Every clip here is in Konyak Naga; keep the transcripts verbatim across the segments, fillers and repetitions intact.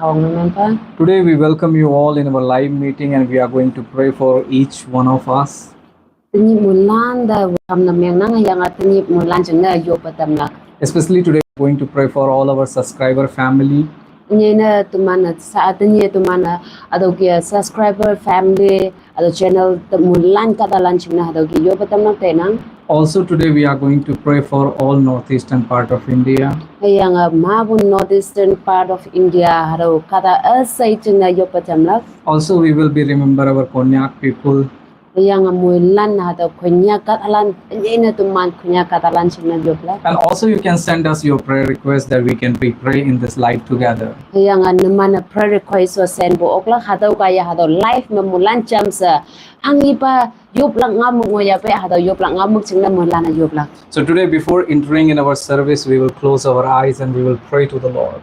Kawang memang pa. Today we welcome you all in our live meeting and we are going to pray for each one of us. Tenyip mulan da welcome na meng nang yang a tenyip mulan jeng na yop patam lak. Especially today, we're going to pray for all our subscriber family. Nye na teman sa tenyip teman atau kia subscriber family atau channel te mulan kata lan jeng na atau kia yop patam lak tenang. Also, today we are going to pray for all northeastern part of India. Yang a mabu northeastern part of India atau kata asai jeng na yop patam lak. Also, we will be remember our Konyak people. Yang a mulan atau Konyak kata lan nye na teman Konyak kata lan jeng na yop lak. And also, you can send us your prayer request that we can be pray in this live together. Yang a neman a prayer request so send bo ok lak atau kaya atau live me mulan jam sa ang ipa yop lak ngamuk ngoya pe atau yop lak ngamuk jeng na mulan a yop lak. So today, before entering in our service, we will close our eyes and we will pray to the Lord.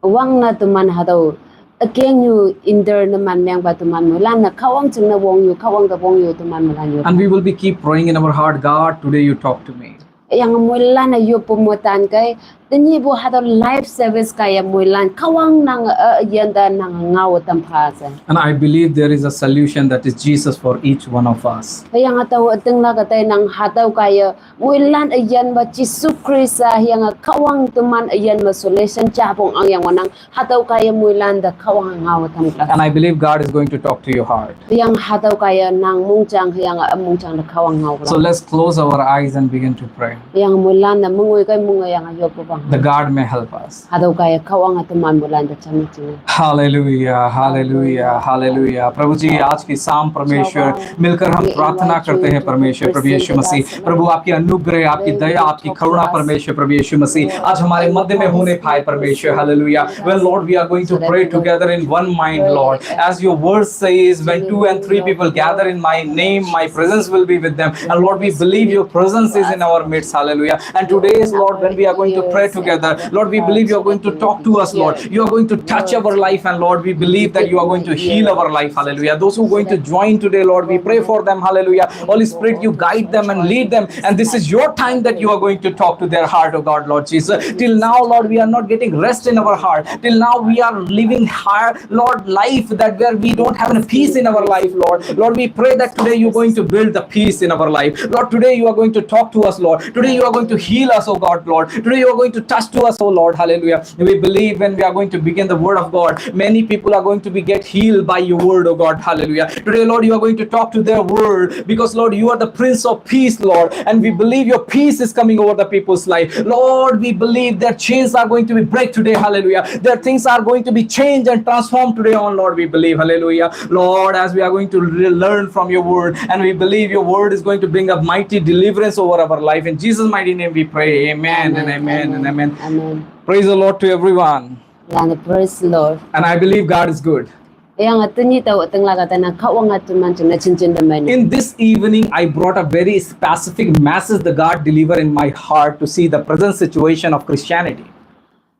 Wang na teman atau akeng yu inder neman meng ba teman mulan na kawang jeng na wong yu kawang da wong yu teman mulan yu. And we will be keep praying in our heart, God, today you talk to me. Yang mulan a yop pemutan kai tenyip bu atau live service kaya mulan kawang nang a yanda nang ngau tampha sa. And I believe there is a solution that is Jesus for each one of us. Yang atau teng la katai nang atau kaya mulan a yan ba Jisu Krista yang a kawang teman a yan ba solution japong ang yang nang atau kaya mulan da kawang ngau tam lak. And I believe God is going to talk to your heart. Yang atau kaya nang mung jang yang a mung jang da kawang ngau So lak. Let's close our eyes and begin to pray. Yang mulan da mung oi kai mung yang a yop bang. The God may help us. Atau kaya kawang a teman mulan da jam jeng. Hallelujah, hallelujah, hallelujah. प्रभु जी, आज की शाम परमेश्वर मिलकर हम प्रार्थना करते हैं परमेश्वर प्रभु यीशु मसीह। प्रभु, आपकी अनुग्रह, आपकी दया, आपकी करुणा परमेश्वर प्रभु यीशु मसीह आज हमारे मध्य में होने पाए परमेश्वर। Hallelujah. Well, Lord, we are going to pray together in one mind, Lord. As your word says, when two and three people gather in my name, my presence will be with them. And Lord, we believe your presence is in our midst. Hallelujah. And today is, Lord, when we are going to pray together, Lord, we believe you are going to talk to us, Lord. You are going to touch our life, and Lord, we believe that you are going to heal our life. Hallelujah. Those who are going to join today, Lord, we pray for them. Hallelujah. Holy Spirit, you guide them and lead them. And this is your time that you are going to talk to their heart, oh God, Lord Jesus. Till now, Lord, we are not getting rest in our heart. Till now, we are living hard, Lord, life that where we don't have any peace in our life, Lord. Lord, we pray that today you're going to build the peace in our life. Lord, today you are going to talk to us, Lord. Today you are going to heal us, oh God, Lord. Today you are going to touch to us, oh Lord. Hallelujah. We believe when we are going to begin the word of God, many people are going to be get healed by your word, oh God. Hallelujah. Today, Lord, you are going to talk to their word because, Lord, you are the Prince of Peace, Lord. And we believe your peace is coming over the people's life. Lord, we believe their chains are going to be break today. Hallelujah. Their things are going to be changed and transformed today on, Lord, we believe. Hallelujah. Lord, as we are going to re- learn from your word, and we believe your word is going to bring a mighty deliverance over our life. In Jesus' mighty name we pray. Amen and amen and amen. Amen. Praise the Lord to everyone. Yang praise the Lord. And I believe God is good. Yang a tenyip tau teng la katai nang kawang a teman jeng na jeng jeng da mai. In this evening, I brought a very specific message that God delivered in my heart to see the present situation of Christianity.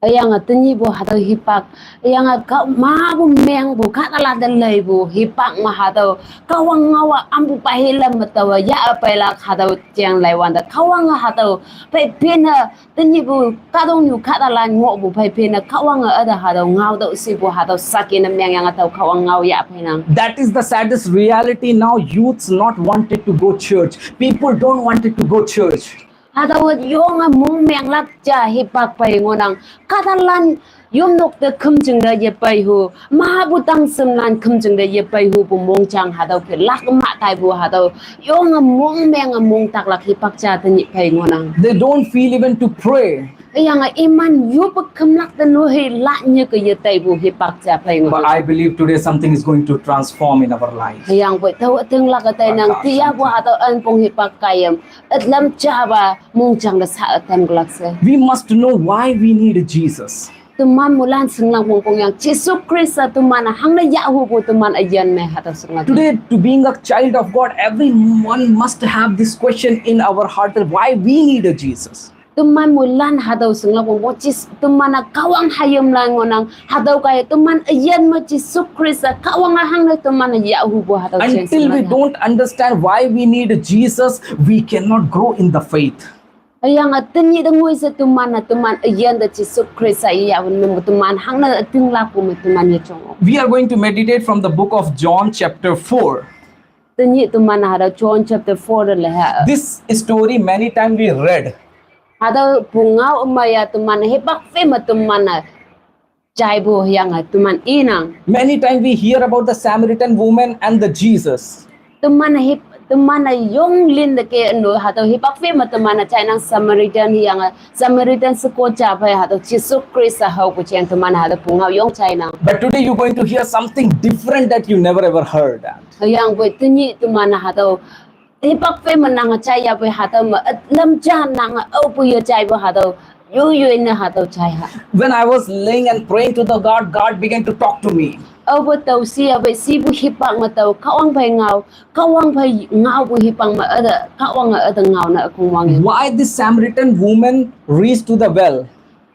Yang a tenyip bu atau hipak yang a ka mabu meng bu kata la da lai bu hipak ma atau kawang ngau a ambu pahilam atau ya a pai lak atau jeng lai wan da kawang atau pai pina tenyip bu kadong yu kata lan ngo bu pai pina kawang a ada atau ngau da si bu atau sakin a meng yang atau kawang ngau ya pai nang. That is the saddest reality now. Youths not wanted to go church. People don't wanted to go church. Atau yong a mung meng lak ja hipak pai ngonang kata lan yom nok te kum jeng da ye pai hu ma bu tang sem lan kum jeng da ye pai hu bu mung jang atau ke lak ma tai bu atau yong a mung meng a mung tak lak hipak ja tenyip pai ngonang. They don't feel even to pray. Yang a iman yu pe kum lak te nu hi lak nye ke ye tai bu hipak ja pai But ngonang. I believe today something is going to transform in our life. Yang bu tau teng lak tai nang tia bu atau an pung hipak kayam. At lam ja ba mung jang da sa atam glak se. We must know why we need Jesus. Teman mulan senglang pung pung yang Jisu Krista teman hang na ya hu bu teman a yan me atau senglang. Today, to being a child of God, everyone must have this question in our heart that why we need a Jesus. Teman mulan atau senglang pung pung Jis teman a kawang hayam lan ngonang atau kaya teman a yan ma Jisu Krista kawang a hang na teman a ya hu bu atau jeng Until we senglang. Don't understand why we need Jesus, we cannot grow in the faith. Hüyange tenyih te ngoi she teman-e teman üyin te Jesu Khrista yeyahpu nüm teman hangne ütinglakpu me teman yejong. We are going to meditate from the book of John chapter four. Tenyih teman hatüo John chapter four te le ha. This story many times we read. Hatüo pungao ümei-a teman hipak phei me teman-e jaipu hüyange teman inang. Many times we hear about the Samaritan woman and the Jesus. Teman hip, teman-e yonglin te ke no hatüo hipak phei me teman-e jainang Samaritan hüyange Samaritan sheko ja phei hatüo Jesu Khrista haopu jeng teman hatüo pungao yong jainang. But today you're going to hear something different that you never ever heard. Hüyangpoi tenyih teman hatüo hipak phei me nange jaiyapoi hatüo me, eh, lam ja nange aopu ye jaipu hatüo, yoyoi ne hatüo jai ha. When I was laying and praying to the God, God began to talk to me. Aopu tao shi yapoi shipu hipak me tao Kahwang phei ngao, Kahwang phei ngaopu hipak me üte, Kahwange üte ngao ne ükongwang ye. Why this Samaritan woman reached to the well?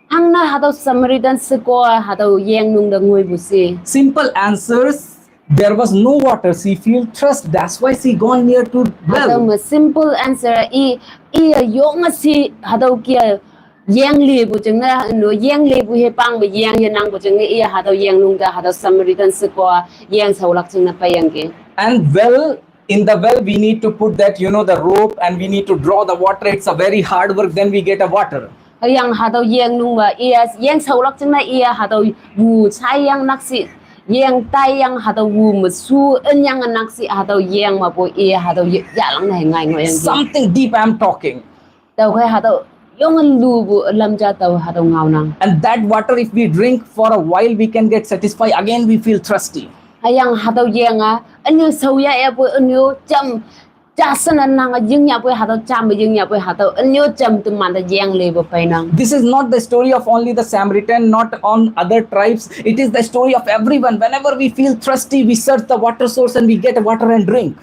Hangne hatüo Samaritan sheko-a hatüo yengnung te ngoipu she. Simple answers, there was no water, she feel thirst, that's why she gone near to well. Hatüo me simple answer i, iye yonge shi hatüo ke yeng lepu jingne, no yeng lepu hipak me yeng yenangpu jingne iye hatüo yengnung te hatüo Samaritan sheko-a yeng shaolak jingne peiyangki. And well, in the well, we need to put that, you know, the rope and we need to draw the water. It's a very hard work, then we get a water. Hüyange hatüo yengnung me, iye yeng shaolak jingne iye hatüo wu shaiyang nakshih, yeng taiyang hatüo wu me shu ünyang nakshih hatüo yeng mepu iye hatüo ye, yahlang ne ngai ngohyangki. Something deep I'm talking. Tüokhei hatüo yonge lupu lam ja tao hatüo ngaonang. And that water, if we drink for a while, we can get satisfied. Again, we feel thirsty. Hüyange hatüo yeng-a, ünyu shao yah yapoi ünyu jam, ja shen-e nange ying yapoi hatüo jam ying yapoi hatüo ünyu jam teman te yeng lepu peinang. This is not the story of only the Samaritan, not on other tribes. It is the story of everyone. Whenever we feel thirsty, we search the water source and we get water and drink.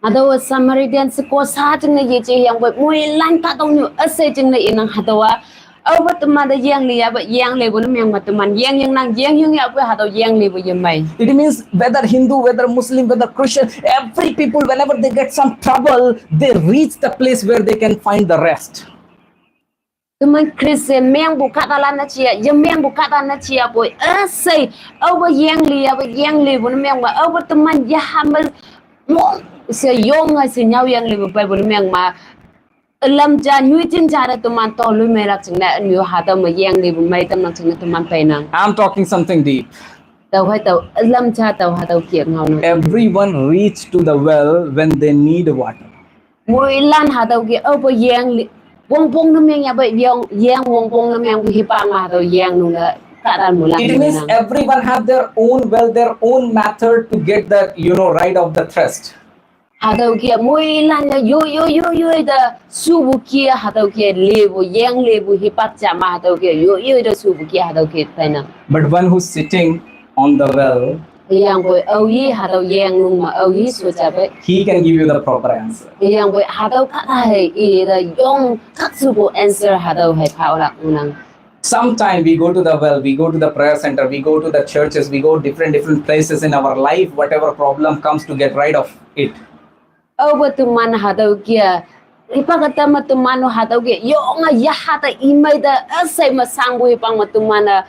Hatüowa Samaritan sheko sha jingne yeje hüyangpoi moilan kahtoknyu üshei jingne inang hatüowa. Aope teman te yeng li yape yeng lepu ne meng me teman yeng yingnang, yeng ying yapoi hatüo yeng lepu yemei. It means whether Hindu, whether Muslim, whether Christian, every people, whenever they get some trouble, they reach the place where they can find the rest. Teman Christian mengpu kahtalan ne jia, ye mengpu kahta ne jiapoi üshei, aope yeng li yape yeng lepu ne meng me, aope teman yaha me mo she yonge she nyao yeng lepu peipu ne meng me, ülam ja nyoi jin ja te teman toloimeilak jingne ünyu hatüo me yeng lepu mei tamlak jingne teman peinang. I'm talking something deep. Tüokhei tao ülam ja tao hatüo ke ngaonang. Everyone reach to the well when they need water. Moilan hatüo ke aope yeng li, wongpong ne meng yape yeng, yeng wongpong ne mengpu hipak me hatüo yengnung te kahta moilan. It means everyone have their own well, their own method to get the, you know, right of the thirst. Hatüo ke moilan te yo yo yo yo te shupu ke hatüo ke lepu yeng lepu hipak ja me hatüo ke yo yo te shupu ke hatüo ke tainang. But one who's sitting on the well, hüyangpoi aoyi hatüo yengnung me aoyi sho ja pei, he can give you the proper answer. Hüyangpoi hatüo kahta hei ite yong khakshupu answer hatüo hei phaolak ngohnang. Sometime we go to the well, we go to the prayer center, we go to the churches, we go different, different places in our life, whatever problem comes to get rid of it. Aope teman hatüo ke, hipak ütam me teman-o hatüo ke yonge yaha te imei te üshei me shangpu hipak me teman-e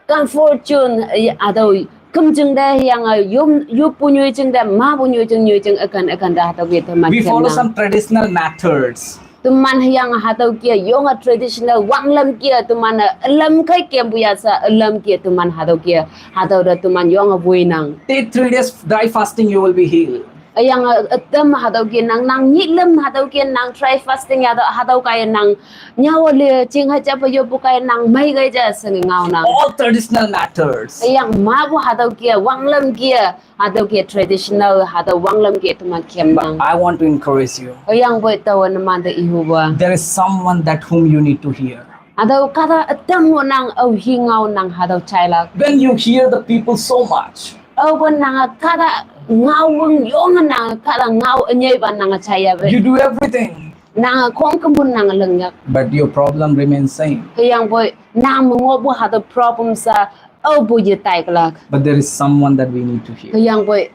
comfort zone, eh, hatüo kümjing te hüyange yom, yoppu nyoijing te, mapu nyoijing, nyoijing ükan, ükan te hatüo ke teman. We follow some traditional methods. Teman hüyange hatüo ke yonge traditional wanglam ke teman-e ülam kei kempu ya she ülam ke teman hatüo ke, hatüo te teman yonge woinang. Take three days dry fasting, you will be healed. Hüyange ütam hatüo ke nang, nang nyihlüm hatüo ke nang dry fasting ya te hatüo kaiye nang nyao le jing hai jape yoppu kaiye nang mei kei ja she ngaonang. All traditional methods. Hüyange mapu hatüo ke wanglam ke, hatüo ke traditional hatüo wanglam ke teman kemnang. But I want to encourage you. Hüyangpoi taowe numante ihupa, there is someone that whom you need to hear. Hatüo kahta ütam ngohnang, aohi ngaonang hatüo jailak. When you hear the people so much, aope nange kahta ngao wüng yonge nange kahta ngao ünyeipa nange jaiyape, you do everything. Nange khongkümpu nange lingyak. But your problem remains same. Hüyangpoi nang me ngohpu hatüo problem sha aopu yetailak. But there is someone that we need to hear. Hüyangpoi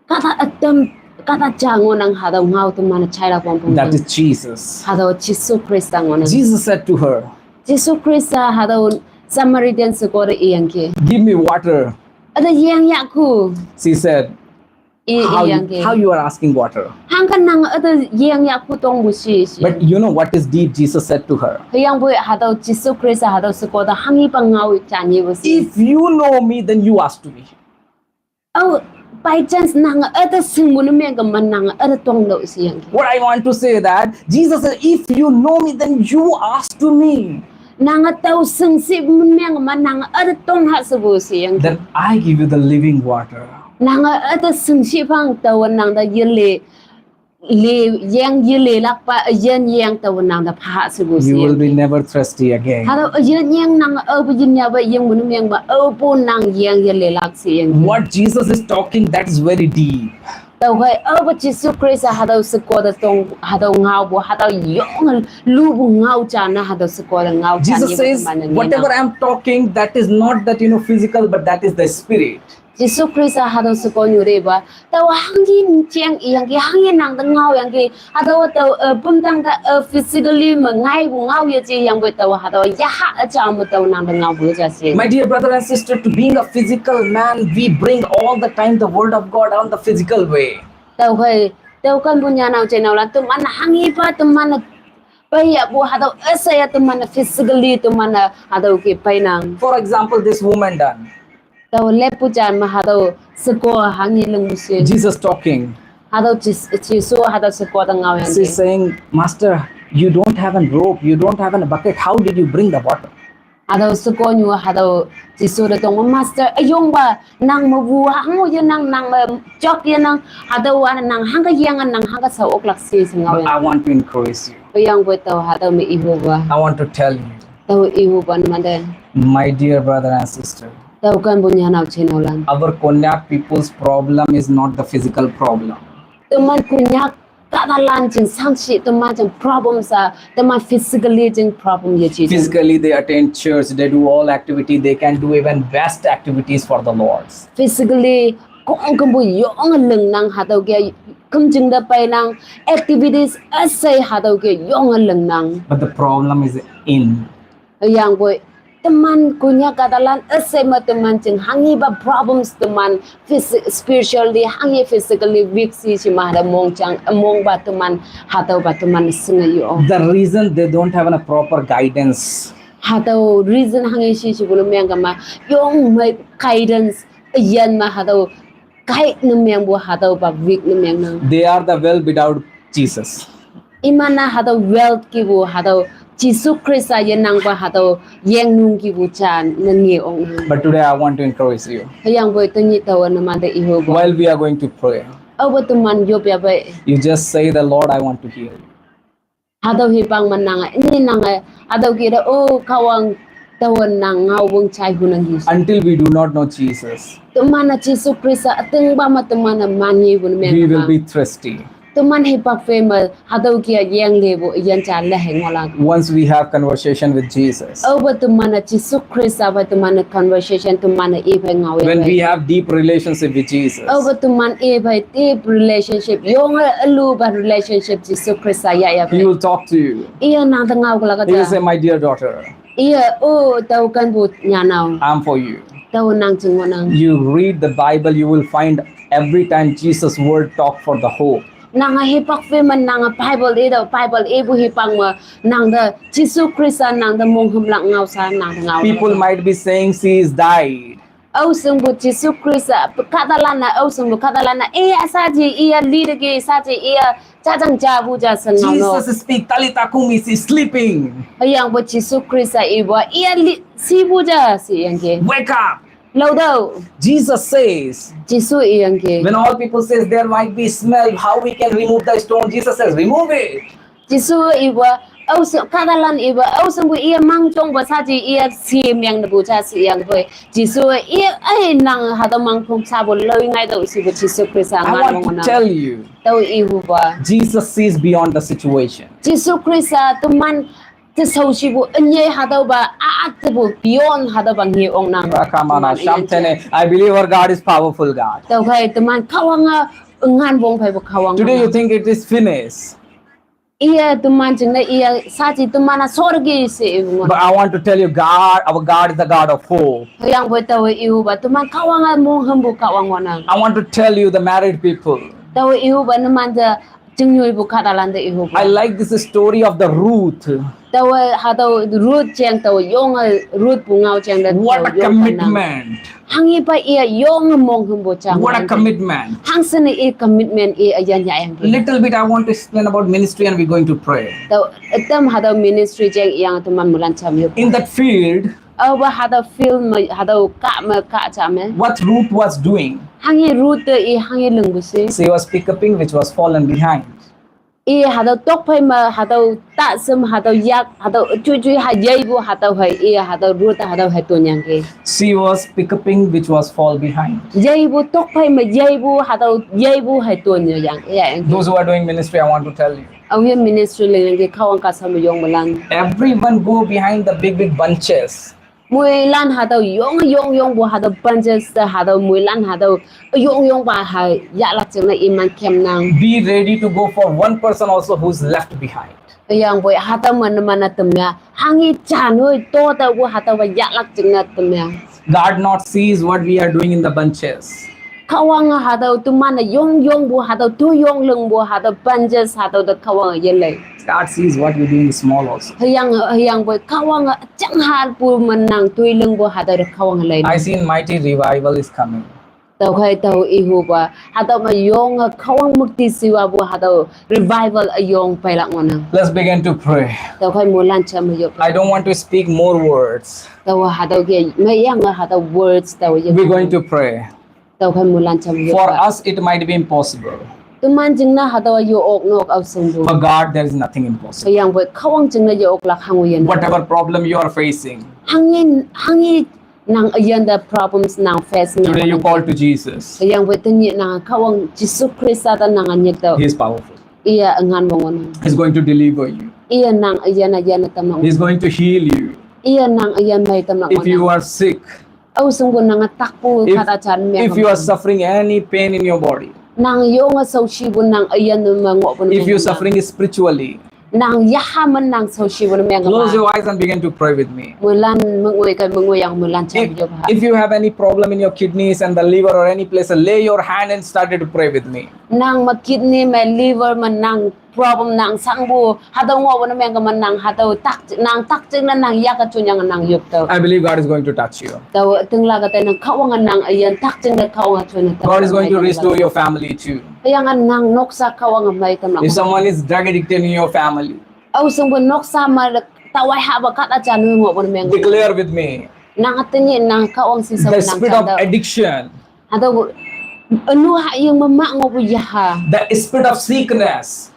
kahta ütam Kata cha ngonang hatüo ngao teman-e jailak wangpong. That is Jesus. Hatüo Jesu Khrista ngonang. Jesus said to her, Jesu Khrista hatüo Samaritan sheko te iyangki, "Give me water." Üte yeng yahku. She said, I, how, you, iyangki, how you are asking water? Hangke nang üte yeng yahku tongpu she, she. But you know what is deep? Jesus said to her, hüyangpoi hatüo Jesu Khrista hatüo sheko te hanghipa ngao ja nyipu she. If you know me, then you ask to me. Ao, by chance nang üte shingpu ne mengkema nang üte tongtüoh she yangki. What I want to say that Jesus said, "If you know me, then you ask to me." Nang tao shingshih mengkema nang üte tongha shepu she yangki. Then I give you the living water. Nang üte shingshih phang taowe nang te yele, le, yeng yelelakpa, yin yeng taowe nang te pha shepu she yangki. You will be never thirsty again. Hatüo yin yeng nang aopu yin yape yengpu ne mengpa aopu nang yeng yelelak she yangki. What Jesus is talking, that is very deep. Tüokhei aopu Jesu Khrista hatüo sheko te tong, hatüo ngaopu, hatüo yonge lupu ngao ja ne hatüo sheko te ngao ja. Jesus says, whatever I'm talking, that is not that, you know, physical, but that is the spirit. Jesu Khrista hatüo shekonyu te ipa, taowe hanghe jeng iyangki, hanghe nang te ngaoyangki, hatüo tao, eh, pumtang te, eh, physically me ngaipu ngao yeje yangpoi taowe hatüo yaha üjang me tao nang te ngaopu ja she. My dear brother and sister, to being a physical man, we bring all the time the word of God on the physical way. Tüokhei, tüo kenpu nyanao jeinaolan teman hanghepa teman-e peiyahpu hatüo üsheiya teman-e physically teman-e hatüo ke peinang. For example, this woman done. Tao leppu jan me hatüo sheko hanghe lingpu she. Jesus talking. Hatüo Jes-, Jesu hatüo sheko te ngaoyangki. She's saying, Master, you don't have a rope, you don't have a bucket, how did you bring the water? Hatüo shekonyu hatüo Jesu te tong, Master, üyongpa, nang mepu hango yenang, nang me jok yenang, hatüowa nang hangke yange nang hangke shao oklak she she ngaoyang. But I want to encourage you. Hüyangpoi tao hatüo me ihupa, I want to tell you, tao ihupa numante, my dear brother and sister, tao kenpu nyanao jeinaolan, our Konyak people's problem is not the physical problem. Teman Konyak kahtalan jing shangshih teman jing problems-a teman physically jing problem yeje. Physically, they attend church, they do all activity, they can do even best activities for the Lord. Physically khongkümpu yonge lingnang, hatüo ke kümjing te peinang, activities üshei hatüo ke yonge lingnang. But the problem is in. Hüyangpoi teman Konyak kahtalan üshei me teman jing hanghepa problems teman phys-, spiritually hanghe physically weak she she me hatüo mongjang, mongpa teman hatüopa teman shinge yo. The reason they don't have a proper guidance. Hatüo reason hanghe she shepu ne mengkema, yong me guidance üyin me hatüo guide ne mengpu hatüopa weak ne mengnang. They are the well without Jesus. Iman-a hatüo wealth kihpu hatüo Jesu Khrista yenangpa hatüo yengnung kihpu ja ne nge oknang. But today I want to encourage you. Hüyangpoi tenyih taowe numante ihupa, while we are going to pray, aope teman yop yape, you just say, the Lord, I want to hear you. Hatüo hipak me nange, ni nange, hatüo kih te, O Kahwang, taowe nang ngao wong jai hunang ki. Until we do not know Jesus, teman-e Jesu Khrista ütingpa me teman-e man ngepu ne meng, we will be thirsty. Teman hipak phei me hatüo kih-a yeng lepu üyin ja le hei ngohlak. Once we have conversation with Jesus, aope teman-e Jesu Khrista phei teman-e conversation, teman-e i phei ngao ya, when we have deep relationship with Jesus, aope teman i phei deep relationship, yonge ülupa relationship Jesu Khrista yahya phei, he will talk to you. Iye nang te ngaoklak ja. He will say, my dear daughter, iye, O tao kenpu nyanao, I'm for you. Tao nang jing ngohnang. You read the Bible, you will find every time Jesus' word talk for the hope. Nange hipak phei me nange Bible itüoh, Bible ipu hipak me nang te Jesu Khrista nang te monghümlak ngao sha nang te ngao. People might be saying she is died. Aoshingpu Jesu Khrista, kahtalan-a, aoshingpu kahtalan-a, iye shaji, iye liteki shaji, iye jajang japu ja she ngao no. Jesus speak, Talitha kumi, she's sleeping. Hüyangpoi Jesu Khrista ipu-a, iye li, shipu ja she iyangki. Wake up. Laotüoh. Jesus says, Jesu iyangki. When all people says there might be smell, how we can remove the stone? Jesus says, remove it. Jesu ipu-a, aoshing, kahtalan ipu-a, aoshingpu iye mangjongpa shaji iye shi mengnepu ja she iyangpoi. Jesu iye, ei nang hatüo mangkhong shapu loi ngaitüoh shipu Jesu Khrista ngan ngohnang. I want to tell you, tao ihupa, Jesus sees beyond the situation. Jesu Khrista teman te shaoshipu ünyei hatüopa a-a tepu beyond hatüopa nge oknang. Rakamana shamtene, I believe our God is powerful God. Tüokhei teman Kahwang-a ngan bong phai bu Kahwang. Today you think it is finished. Iya teman jing na iya saji teman na sorgi se ibu ngon. But I want to tell you, God, our God is the God of hope. Yang boi tawa ibu ba teman Kahwang a mong hembu Kahwang wanang. I want to tell you, the married people. Tawa ibu ba neman ja jing nyui bu kata landa ibu ba. I like this story of the Ruth. Tawa hatau Ruth jeng tawa yong a Ruth bu ngau jeng da. What a commitment. Hangi pa iya yong mong hembo chang. What a commitment. Hang sene i commitment i ayan ya yang. Little bit I want to explain about ministry and we're going to pray. Tau etam hatau ministry jeng yang teman mulan cham yuk. In that field, awa hatau field ma hatau ka ma ka cham. What Ruth was doing? Hangi Ruth i hangi lengbusi. She was picking which was fallen behind. I hatau tok phai ma hatau ta sem hatau yak hatau chui chui ha yai bu hatau hai i hatau Ruth hatau hai tonyang ke. She was picking which was fall behind. Yai bu tok phai ma yai bu hatau yai bu hai tonyang ya yang. Those who are doing ministry, I want to tell you. Awi ministry leng ke Kahwang ka sam yong malang. Everyone go behind the big big bunches. Muilan hatau yong yong yong bu hatau bunches ta hatau muilan hatau yong yong ba ha ya lak jeng na iman kem nang. Be ready to go for one person also who's left behind. Yang boi hatau mana mana temya hangi chanui to ta bu hatau ba ya lak jeng na temya. God not sees what we are doing in the bunches. Kahwang hatau teman na yong yong bu hatau tu yong leng bu hatau bunches hatau da Kahwang yelai. God sees what we do in small also. Hayang hayang boi Kahwang chang hal pu menang tui leng bo hatau re Kahwang lai. I seen mighty revival is coming. Tau khai tau ihu ba hatau ma yong Kahwang mukti siwa bo hatau revival ayong pailak ngonang. Let's begin to pray. Tau khai mulan cham yop. I don't want to speak more words. Tau hatau ke mayang hatau words tau yop. We're going to pray. Tau khai mulan cham yop. For us, it might be impossible. Teman jing na hatau yo ok nok au sengbu. For God, there is nothing impossible. Yang boi Kahwang jing na yo ok lak hangu yen. Whatever problem you are facing. Hangi hangi nang ayan da problems nang face nang. Today you call to Jesus. Yang boi tenyi nang Kahwang Jisu Krista ta nang anyek tau. He is powerful. Iya ngan bongon. He's going to deliver you. Iya nang ayan ayan tamang. He's going to heal you. Iya nang ayan mai tamang. If you are sick, au sungbu nang atak pu kata chan me. If you are suffering any pain in your body, nang yong a sau shi bu nang ayan ma ngo bu. If you are suffering spiritually, nang yaha man nang sau shi bu meng. Close your eyes and begin to pray with me. Mulan mengoi ka mengoi yang mulan chan yo ba. If you have any problem in your kidneys and the liver or any place, lay your hand and started to pray with me. Nang ma kidney ma liver ma nang problem nang sangbu hatau ngo wana meng ka ma nang hatau tak nang tak jing na nang yak a chunyang nang yop tau. I believe God is going to touch you. Tau tengla kata nang Kahwang nang ayan tak jing na Kahwang chun tau. God is going to restore your family too. Yang nang noksa Kahwang mai tamang. If someone is drug addicted in your family, au sungbu noksa ma tawai haba kata chan ngo wana meng. Declare with me. Nang atenyi nang Kahwang sisa. The spirit of addiction. Hatau anu ha yang mama ngo bu yaha. The spirit of sickness.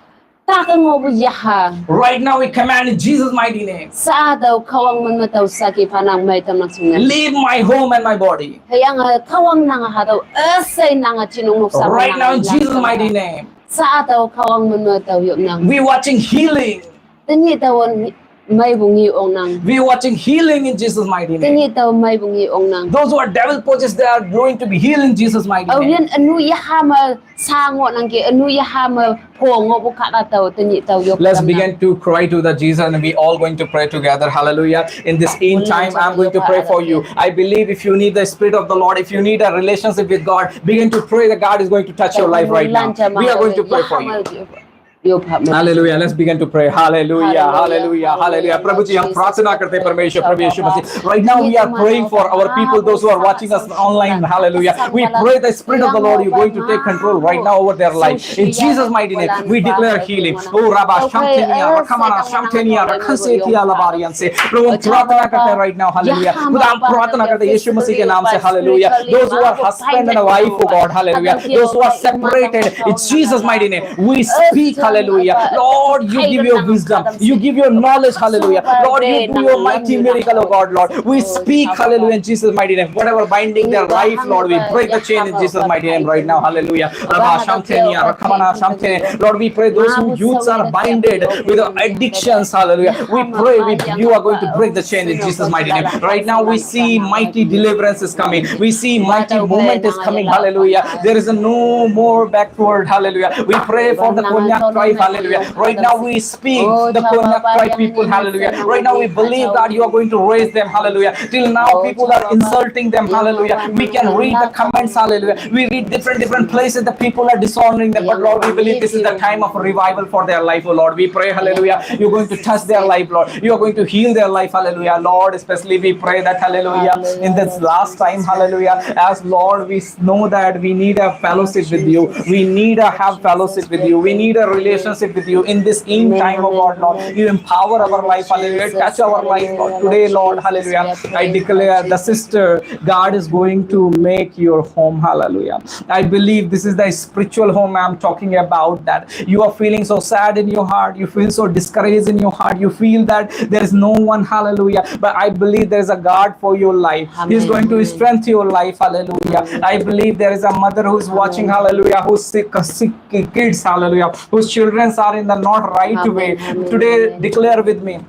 Tak ngo bu yaha. Right now we command in Jesus' mighty name. Sa tau Kahwang man ma tau saki panang mai tamang sungan. Leave my home and my body. Hayang Kahwang nang hatau asai nang chinung noksa. Right now in Jesus' mighty name. Sa tau Kahwang man ma tau yop nang. We watching healing. Tenyi tau mai bu ngi ong nang. We watching healing in Jesus' mighty name. Tenyi tau mai bu ngi ong nang. Those who are devil possessed, they are going to be healed in Jesus' mighty name. Au yan anu yaha ma sa ngo nang ke anu yaha ma po ngo bu kata tau tenyi tau yop. Let's begin to cry to the Jesus and we all going to pray together. Hallelujah. In this end time, I'm going to pray for you. I believe if you need the Spirit of the Lord, if you need a relationship with God, begin to pray that God is going to touch your life right now. We are going to pray for you. Hallelujah. Let's begin to pray. Hallelujah. Hallelujah. Hallelujah. प्रभु जी, हम प्रार्थना करते हैं, परमेश्वर, प्रभु यीशु मसीह। Right now, we are praying for our people, those who are watching us online. Hallelujah. We pray the Spirit of the Lord, you're going to take control right now over their life. In Jesus' mighty name, we declare healing. Oh, Rabba Shamtenia, Rakamana Shamtenia, Rakhansetia Labarian se. प्रभु, हम प्रार्थना करते हैं right now, hallelujah। खुदा, हम प्रार्थना करते हैं यीशु मसीह के नाम से, hallelujah। Those who are husband and wife, oh God, hallelujah। Those who are separated, in Jesus' mighty name, we speak, hallelujah। Hallelujah. Lord, you give your wisdom. You give your knowledge. Hallelujah. Lord, you do your mighty miracle, oh God, Lord. We speak, hallelujah, in Jesus' mighty name. Whatever binding their life, Lord, we break the chain in Jesus' mighty name right now. Hallelujah. Rabba Shamtenia, Rakamana Shamtenia. Lord, we pray those who youths are binded with the addictions. Hallelujah. We pray we, you are going to break the chain in Jesus' mighty name. Right now, we see mighty deliverance is coming. We see mighty movement is coming. Hallelujah. There is a no more backward. Hallelujah. We pray for the Konyak tribe. Hallelujah. Right now, we speak the Konyak tribe people. Hallelujah. Right now, we believe that you are going to raise them. Hallelujah. Till now, people are insulting them. Hallelujah. We can read the comments. Hallelujah. We read different, different places that people are dishonoring them. But Lord, we believe this is the time of revival for their life. Oh Lord, we pray. Hallelujah. You're going to touch their life, Lord. You are going to heal their life. Hallelujah. Lord, especially we pray that, hallelujah, in this last time, hallelujah, as Lord, we know that we need a fellowship with you. We need a have fellowship with you. We need a relationship with you in this end time, oh God, Lord. You empower our life, hallelujah. Touch our life, Lord. Today, Lord, hallelujah, I declare the sister, God is going to make your home, hallelujah. I believe this is the spiritual home I'm talking about, that you are feeling so sad in your heart, you feel so discouraged in your heart, you feel that there is no one, hallelujah. But I believe there is a God for your life. He's going to strengthen your life, hallelujah. I believe there is a mother who's watching, hallelujah, who's sick, sick kids, hallelujah, whose children are in the not right way. Today, declare with me.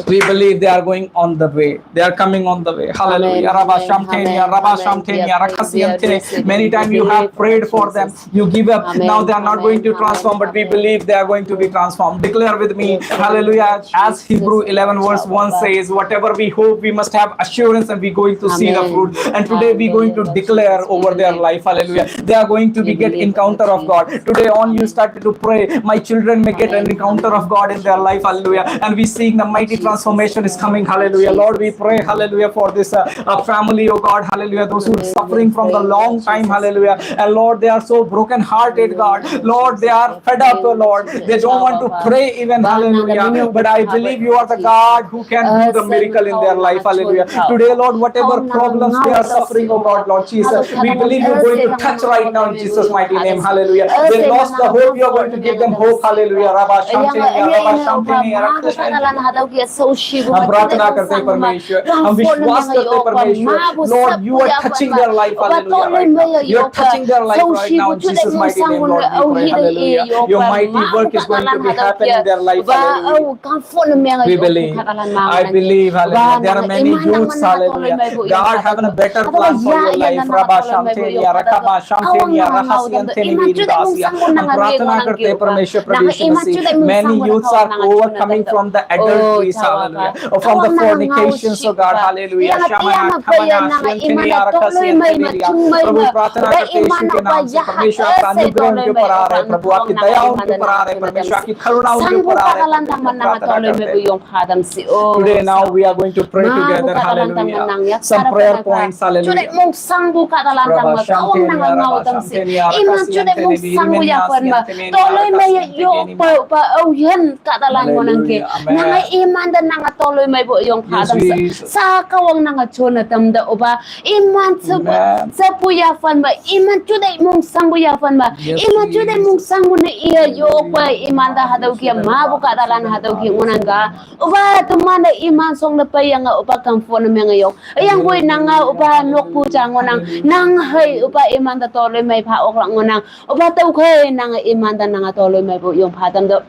We believe they are going on the way. They are coming on the way. Hallelujah. Rabba Shamtenia, Rabba Shamtenia, Rakasiantenia. Many times you have prayed for them. You give up. Now they are not going to transform, but we believe they are going to be transformed. Declare with me. Hallelujah. As Hebrew eleven verse one says, whatever we hope, we must have assurance and we're going to see the fruit. And today we're going to declare over their life. Hallelujah. They are going to be get encounter of God. Today on, you started to pray, my children may get an encounter of God in their life. Hallelujah. And we seeing the mighty transformation is coming. Hallelujah. Lord, we pray, hallelujah, for this uh, uh, family, oh God. Hallelujah. Those who are suffering from the long time. Hallelujah. And Lord, they are so broken hearted, God. Lord, they are fed up, oh Lord. They don't want to pray even. Hallelujah. But I believe you are the God who can do the miracle in their life. Hallelujah. Today, Lord, whatever problems they are suffering, oh God, Lord Jesus, we believe you're going to touch right now in Jesus' mighty name. Hallelujah. They lost the hope. You are going to give them hope. Hallelujah. Rabba Shamtenia, Rabba Shamtenia, Rabba Shamtenia. हम प्रार्थना करते हैं परमेश्वर, हम विश्वास करते हैं परमेश्वर, Lord, you are touching their life, hallelujah, right now. You are touching their life right now in Jesus' mighty name, Lord, we pray, hallelujah. Your mighty work is going to be happening in their life, hallelujah. We believe. I believe, hallelujah. There are many youths, hallelujah. God having a better plan for your life. Rabba Shamtenia, Rakaba Shamtenia, Rahasiantenia, Vidasia. हम प्रार्थना करते हैं परमेश्वर प्रभु यीशु मसीह. Many youths are overcoming from the adulteries, hallelujah. Or from the fornications, oh God, hallelujah. Shamana, Kamana, Shantinia, Rakasiantenia. प्रभु प्रार्थना करते हैं यीशु के नाम से, परमेश्वर आपका अनुग्रह उनके ऊपर आ रहा है, प्रभु आपकी दया उनके ऊपर आ रहा है, परमेश्वर आपकी करुणा उनके ऊपर आ रहा है। Today now we are going to pray together. Hallelujah. Some prayer points. Hallelujah. Chude mung sang bu ka da lan tang ma kawang nang a ngau tam si. Iman chude mung sang bu ya fan ma. Toloi mai yo pa pa au yan ka da lan ngonang ke. Nang a iman da nang a toloi mai bu yong pha tam si. Sa kawang nang a chon a tam da oba. Iman sa bu sa bu ya fan ma. Iman chude mung sang bu ya fan ma. Iman chude mung sang bu ne iya yo pa iman da hadau kia ma bu ka da lan hadau kia ngonang ga. Oba teman da iman song da pa yang oba comfort na meng yong. Yang boi nang a oba nok pu cha ngonang. Nang hai oba iman da toloi mai pha ok lak ngonang. Oba tau khai nang iman da nang a toloi mai bu yong pha tam do.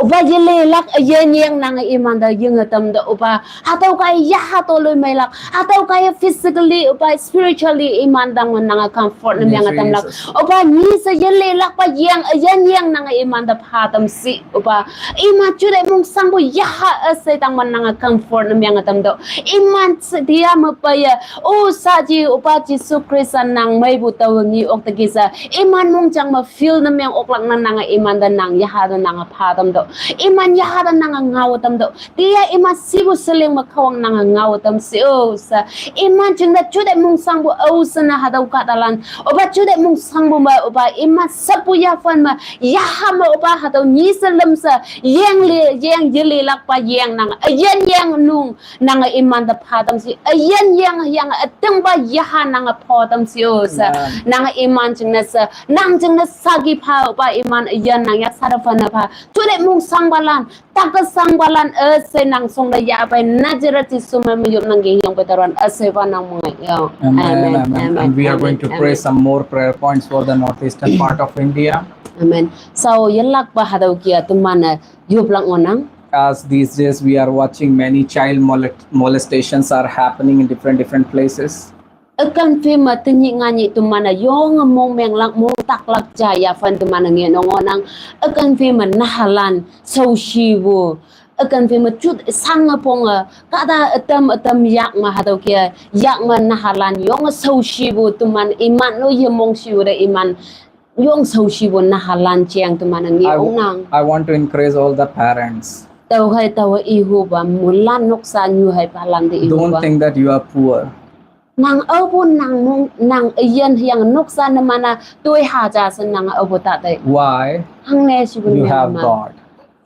Oba ye le lak ye nyeng nang iman da yeng tam do oba. Hatau kai ya ha toloi mai lak. Hatau kai physically oba spiritually iman da ngon nang comfort na meng tam lak. Oba ni sa ye le lak pa yang ye nyeng nang iman da pha tam si oba. Iman chude mung sang bu ya ha a se tang man nang comfort na meng tam do. Iman dia ma pa ya. O sa ji oba Jisu Krista nang mai bu tau ni ok ta ki sa. Iman mung chang ma feel na meng ok lak nang nang iman da nang ya ha da nang pha tam do. Iman yaha da nang ngao tam do. Tia iman sibu seling ma Kahwang nang ngao tam si o sa. Iman jingda jude mungsang bu o sana hadau katalan. Oba jude mungsang bu ma oba iman sapu yafan ma yaha ma oba hadau ni selam sa. Yang li yang yeli lak pa yang nang. Yang yang nung nang iman da pa tam si. Yang yang yang ateng ba yaha nang pa tam si o sa. Nang iman jingna sa. Nang jingna sagi pa oba iman yan nang ya sara fana pa. Jude mungsang balan. Takasang balan ese nang song da ya bai Nazareth Jisu ma mayup nang ge yang betaran ese ba nang mungai. Yo. Amen, amen, amen. And we are going to pray some more prayer points for the northeastern part of India. Amen. So yelak ba hadau kia tumana yup lang onang. As these days we are watching many child molest molestations are happening in different different places. Akan fima tenyi nganyi tumana yong mong menglak mong taklak jaya fan tumana nge nongonang. Akan fima nahalan sau shibu. Akan fima chut sang apong a kada atam atam yak ma hadau kia yak ma nahalan yong sau shibu tuman iman no ye mong shibu da iman yong sau shibu nahalan chiang tumana nge onang. I want to encourage all the parents. Tau hai tau ihu ba mulan noksa nyu hai palan de ihu ba. Don't think that you are poor. Nang abu nang mung nang ayan yang noksa na mana tui haja sa nang abu ta dai. Why? Hang ne shi bu you have God.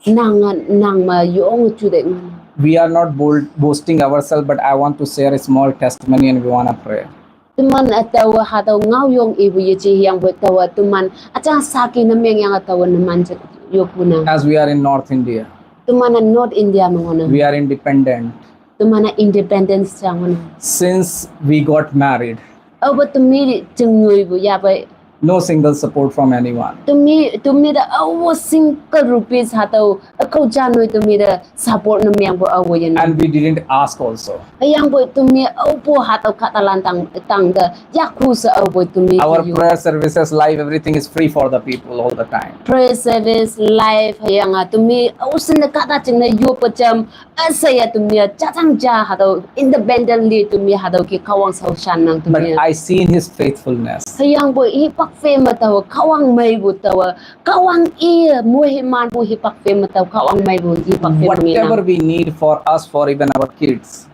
Nang nang ma yong chu dai mana. We are not bold, boasting ourselves, but I want to share a small testimony and we want to pray. Teman atawa hatau ngau yong ibu ye chi yang bu tawa teman aja saki na meng yang atawa na man yo puna. As we are in North India. Teman na North India mangona. We are independent. Teman na independence changona. Since we got married. Au ba tumi chingnyoi bu ya ba. No single support from anyone. Tumi tumi da au single rupees hatau akau janoi tumi da support na meng bu au yen. And we didn't ask also. Yang bu tumi au bu hatau katalan tang tang da yaku sa au bu tumi. Our prayer services, live, everything is free for the people all the time. Prayer service, live, yang tumi au sin da kata ching na yo pacham. Asaya tumia jajang ja hatau independently tumia hatau ki kawang sau shan nang tumia. But I seen his faithfulness. Hayang bu hi pak fe ma tawa kawang mai bu tawa kawang i muhi man bu hi pak fe ma tawa kawang mai bu hi pak fe ma nang. Whatever we need for us, for even our kids.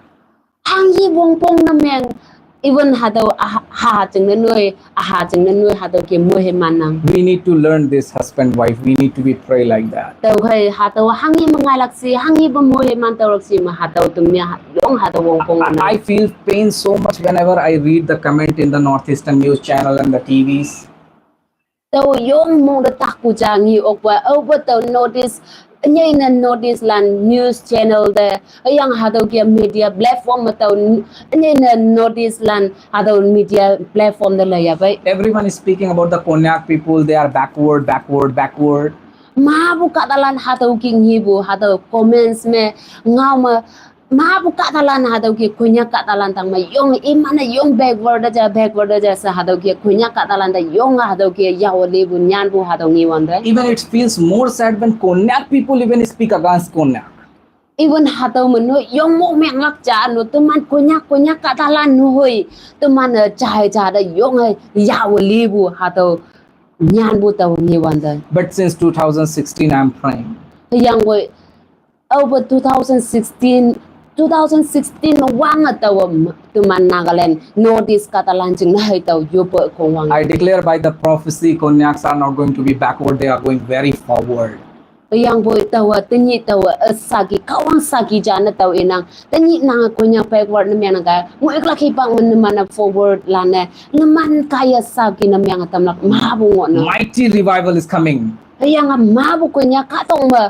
Hang yi bong pong na meng. Even hatau aha jeng na nui aha jeng na nui hatau ke mohe manang. We need to learn this husband wife. We need to be pray like that. Tau khai hatau hangi mangai laksi hangi ba mohe man tau laksi ma hatau tumia yong hatau wong pong na. I feel pain so much whenever I read the comment in the northeastern news channel and the T Vs. Tau yong mong da tak ku ja ngi ok ba au ba tau notice nyai na notice lan news channel da yang hatau kia media platform ma tau nyai na notice lan hatau media platform da la ya bai. Everyone is speaking about the Konyak people. They are backward, backward, backward. Ma bu katalan hatau ki ngi bu hatau comments me ngau ma Ma bu katalan hatau ke Konyak katalan tang ma yong imana yong backward aja backward aja sa hatau ke Konyak katalan da yong hatau ke yawali bu nyan bu hatau ngi wan da. Even it feels more sad when Konyak people even speak against Konyak. Even hatau menu yong mo meng lak ja no teman Konyak Konyak katalan no hoi teman jai ja da yong yawali bu hatau nyan bu tau ngi wan da. But since two thousand sixteen, I'm praying. Yang woi Over two thousand sixteen, two thousand sixteen wang atawa teman Nagaland North East katalan jing na hai tau yopo kong wang. I declare by the prophecy, Konyaks are not going to be backward, they are going very forward. Yang boy tawa tenyi tawa sagi kawang sagi jana tau inang tenyi nang Konyak backward na miang ka mo iklaki pang man na forward lane na man kaya sagi na miang tamlak mabu ngona. Mighty revival is coming. Yang mabu Konyak katong ma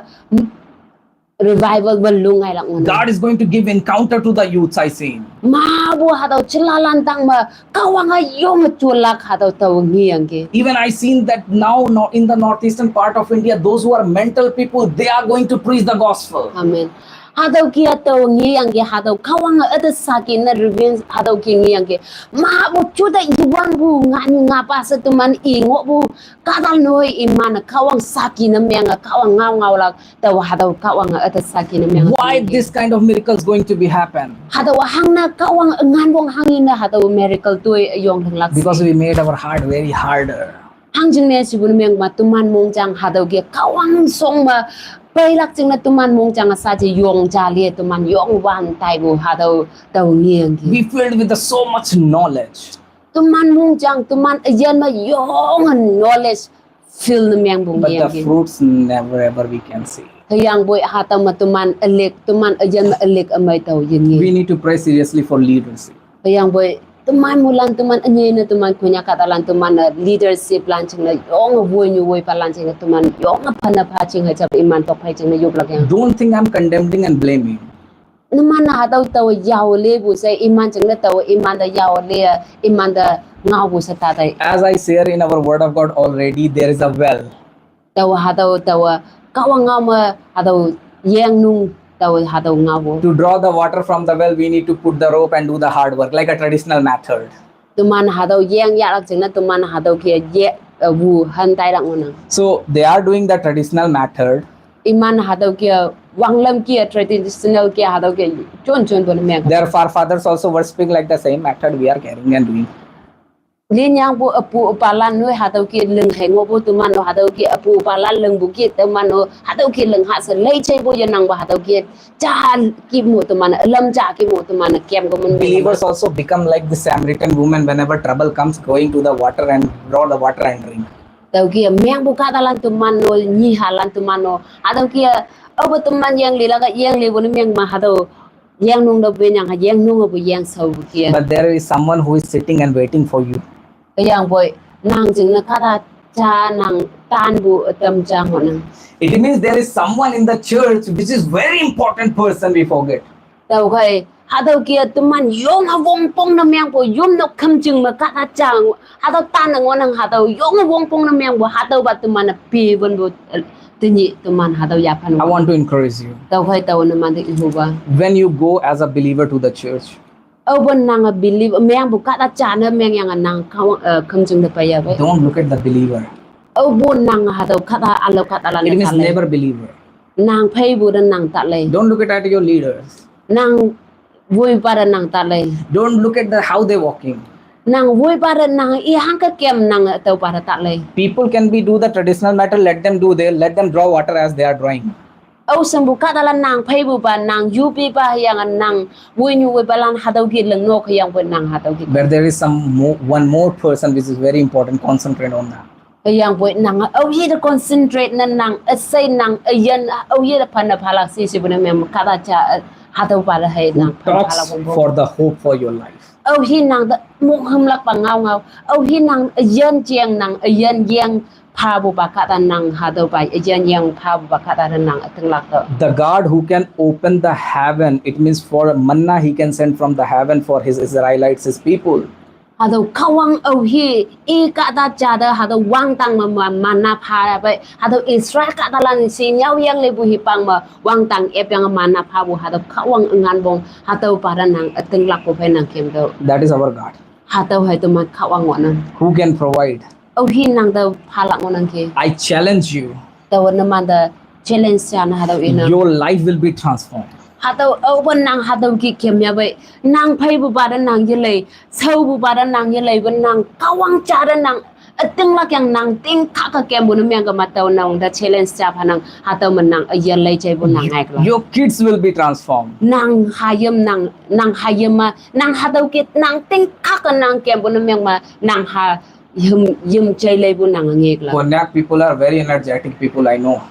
revival ba lungai lak ngon. God is going to give encounter to the youths, I seen. Ma bu hatau chilalan tang ma kawang ayong chulak hatau tau ngiang ke. Even I seen that now no, in the northeastern part of India, those who are mental people, they are going to preach the gospel. Amen. Hatau ki hatau ngiang ke hatau kawang ada saki na revenge hatau ki ngiang ke. Ma bu chuta yuang bu ngan ngapa setuman ingo bu kadal noi iman kawang saki na miang kawang ngau ngau lak. Tawa hatau kawang ata saki na miang. Why this kind of miracle is going to be happen? Hatau hang na kawang ngan wong hang ina hatau miracle tui yong thang lak. Because we made our heart very harder. Hangjingne shibun meng ma teman mongjang hatüo ke Kahwang shong me peilak jingne teman mongjang sa je yong ja lie teman yong wan taipu hatüo tao ngiang ki. We filled with the so much knowledge. Teman mongjang teman üyin me yong knowledge fill ne mengpu But the ngiang ki. Fruits never ever we can see. Hüyangpoi hatüo me teman ülik teman üyin me ülik ümei tao yin ngi. We need to pray seriously for leadership. Hüyangpoi teman mulan teman ünyi ne teman Konyak kahtalan teman-e leadership lan jingne yong woinyu woipalan jingne teman yong phanne pha jing hei jap iman tok phei jingne yoplak yang. Don't think I'm condemning and blaming. Numan hatüo tao yao lepu she iman jingne tao iman te yao le iman te ngaopu she ta tai. As I share in our word of God already, there is a well. Tao hatüo tao Kahwang ngao me hatüo yengnung tao hatüo ngaopu. To draw the water from the well, we need to put the rope and do the hard work, like a traditional method. Teman hatüo yeng yahlak jingne teman hatüo ke ye, eh, wu han tailak ngohnang. So they are doing the traditional method. Iman hatüo ke wanglam ke traditional ke hatüo ke jon jonpu ne meng. Their forefathers also were speaking like the same method we are carrying and doing. Linyangpu üpu üpalan noi hatüo ke ling hei ngohpu teman-o hatüo ke üpu üpalan lingpu ke teman-o hatüo ke ling ha she lei jaipu yenangpu hatüo ke ja ki mo teman ülam ja ki mo teman kem ko men. Believers also become like the Samaritan woman, whenever trouble comes, going to the water and draw the water and drink. Tüoke mengpu kahtalan teman-o nyihalan teman-o hatüoke aope teman yeng lilak a yeng lipu ne meng ma hatüo yengnung te penyang ha yengnung apu yeng shaopu ke. But there is someone who is sitting and waiting for you. Hüyangpoi nang jingne kahta ja nang tanpu ütam ja ngohnang. It means there is someone in the church which is very important person we forget. Tüokhei hatüoke teman yonge wongpong ne mengpu yom nok khümjing me kahta ja hatüo tan ne ngohnang hatüo yonge wongpong ne mengpu hatüopa teman-e pe wünpu, eh, tenyih teman hatüo yaphan. I want to encourage you. Tüokhei tao numan te ihupa. When you go as a believer to the church, Aope nange believe mengpu kahta ja ne mengyange nang Kahwang, eh, khümjing te peiya pei. Don't look at the believer. Aope nang hatüo kahta ülao kahtalan. It means never believer. Nang pheipu te nang ta lei. Don't look at your leaders. Nang woipa te nang ta lei. Don't look at the how they walking. Nang woipa te nang i hangke kem nang tüopa te ta lei. People can be do the traditional matter, let them do there, let them draw water as they are drawing. Ao shingpu kahtalan nang pheipupa nang yupipa hüyange nang woinyu woipalan hatüo ke ling nok hüyangpoi nang hatüo ke. But there is some more, one more person which is very important, concentrate on that. Hüyangpoi nang aohi te concentrate ne nang üshei nang üyin aohi te phanne phalak shi shipu ne meng kahta ja, eh, hatüopa te hei nang phanne phalak. Talks for the hope for your life. Aohi nang te monghümlakpa ngao ngao aohi nang üyin jeng nang üyin yeng phapupa kahta nang hatüopa üyin yeng phapupa kahta te nang ütinglak tüo. The God who can open the heaven, it means for manna he can send from the heaven for his Israelites, his people. Hatüo Kahwang aohi i kahta ja te hatüo wangdang me ma- manna pha pei hatüo Israel kahtalan shi nyao yang lepu hipang me wangdang epyange manna phapu hatüo Kahwang üngan pong hatüopa te nang ütinglakpu phei nang kemtüoh. That is our God. Hatüo hei teman Kahwang ngohnang. Who can provide? Aohi nang te phalak ngohnang ke. I challenge you. Taowe numan te challenge ja ne hatüo inang. Your life will be transformed. Hatüo aope nang hatüo ke kemya pei nang pheipupa te nang yelei, shaopupa te nang yeleipe nang Kahwang ja te nang ütinglak yang nang tingkah ke kempu ne mengke ma tao nang te challenge ja phanang hatüo me nang üyelei jaipu nang ngailak. Your kids will be transformed. Nang hayim nang nang hayim ma nang hatüo ke nang tingkah ke nang kempu ne meng ma nang ha yim yim jaileipu nang ngailak. Konyak people are very energetic people, I know.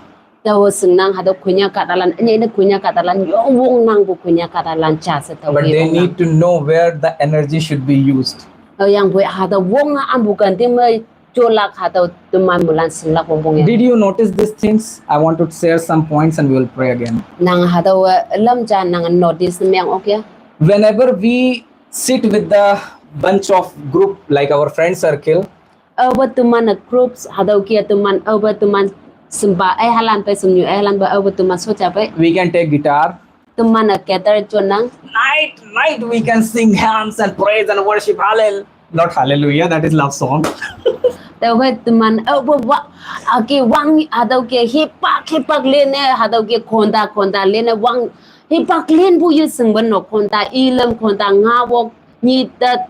Taowe shingnang hatüo Konyak kahtalan ünyei ne Konyak kahtalan yong wongnangpu Konyak kahtalan ja she tao. But they need to know where the energy should be used. Hüyangpoi hatüo wonge ampu kan ting me jolak hatüo teman mulan shinglak wongpong yang. Did you notice these things? I want to share some points and we will pray again. Nang hatüowe lam ja nang notice meng ok ya. Whenever we sit with the bunch of group like our friend circle, aope teman-e groups hatüo ke teman aope teman shimpa eihalan pei shimnyu eihalan pei aope teman soja pei. We can take guitar. Teman-e guitar jonnang. Night night we can sing hymns and praise and worship. Hallel- not hallelujah, that is love song. Tüokhei teman aope wa- ake wang hatüo ke hipak hipak lenne hatüo ke khonta khonta lenne wang hipak lenpu yeshingpe no khonta ilüm khonta ngawok nyi tet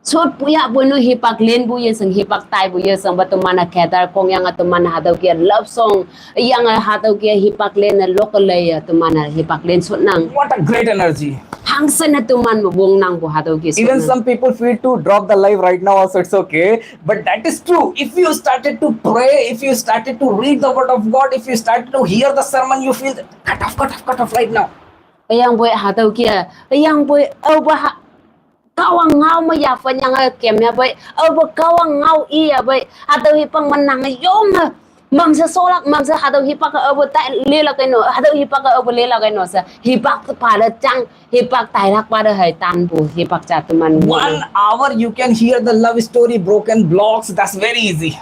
Sot puya bueno hipak len bu ye sang, hipak tai bu ye sang, ba teman a kedar kong yang a teman a hatau kia love song, yang a hatau kia hipak len a local lay a teman a hipak len sot nang. What a great energy. Hangsan a teman wong nang bu hatau kia sot nang. Even some people feel to drop the life right now also, it's okay. But that is true. If you started to pray, if you started to read the word of God, if you started to hear the sermon, you feel that cut off, cut off, cut off right now. Ayang boy hatau kia, ayang boy, oh, bah, Kawang ngau ma ya fa nyang a kem ya bai. Abo kawang ngau i ya bai. Hatau hipak menang yong a. Mang sa solak, mang sa hatau hipak abo tai lela kai no. Hatau hipak abo lela kai no sa. Hipak pada chang, hipak tai rak pada hai tan bu. Hipak jatuh man. One hour you can hear the love story, broken blocks. That's very easy.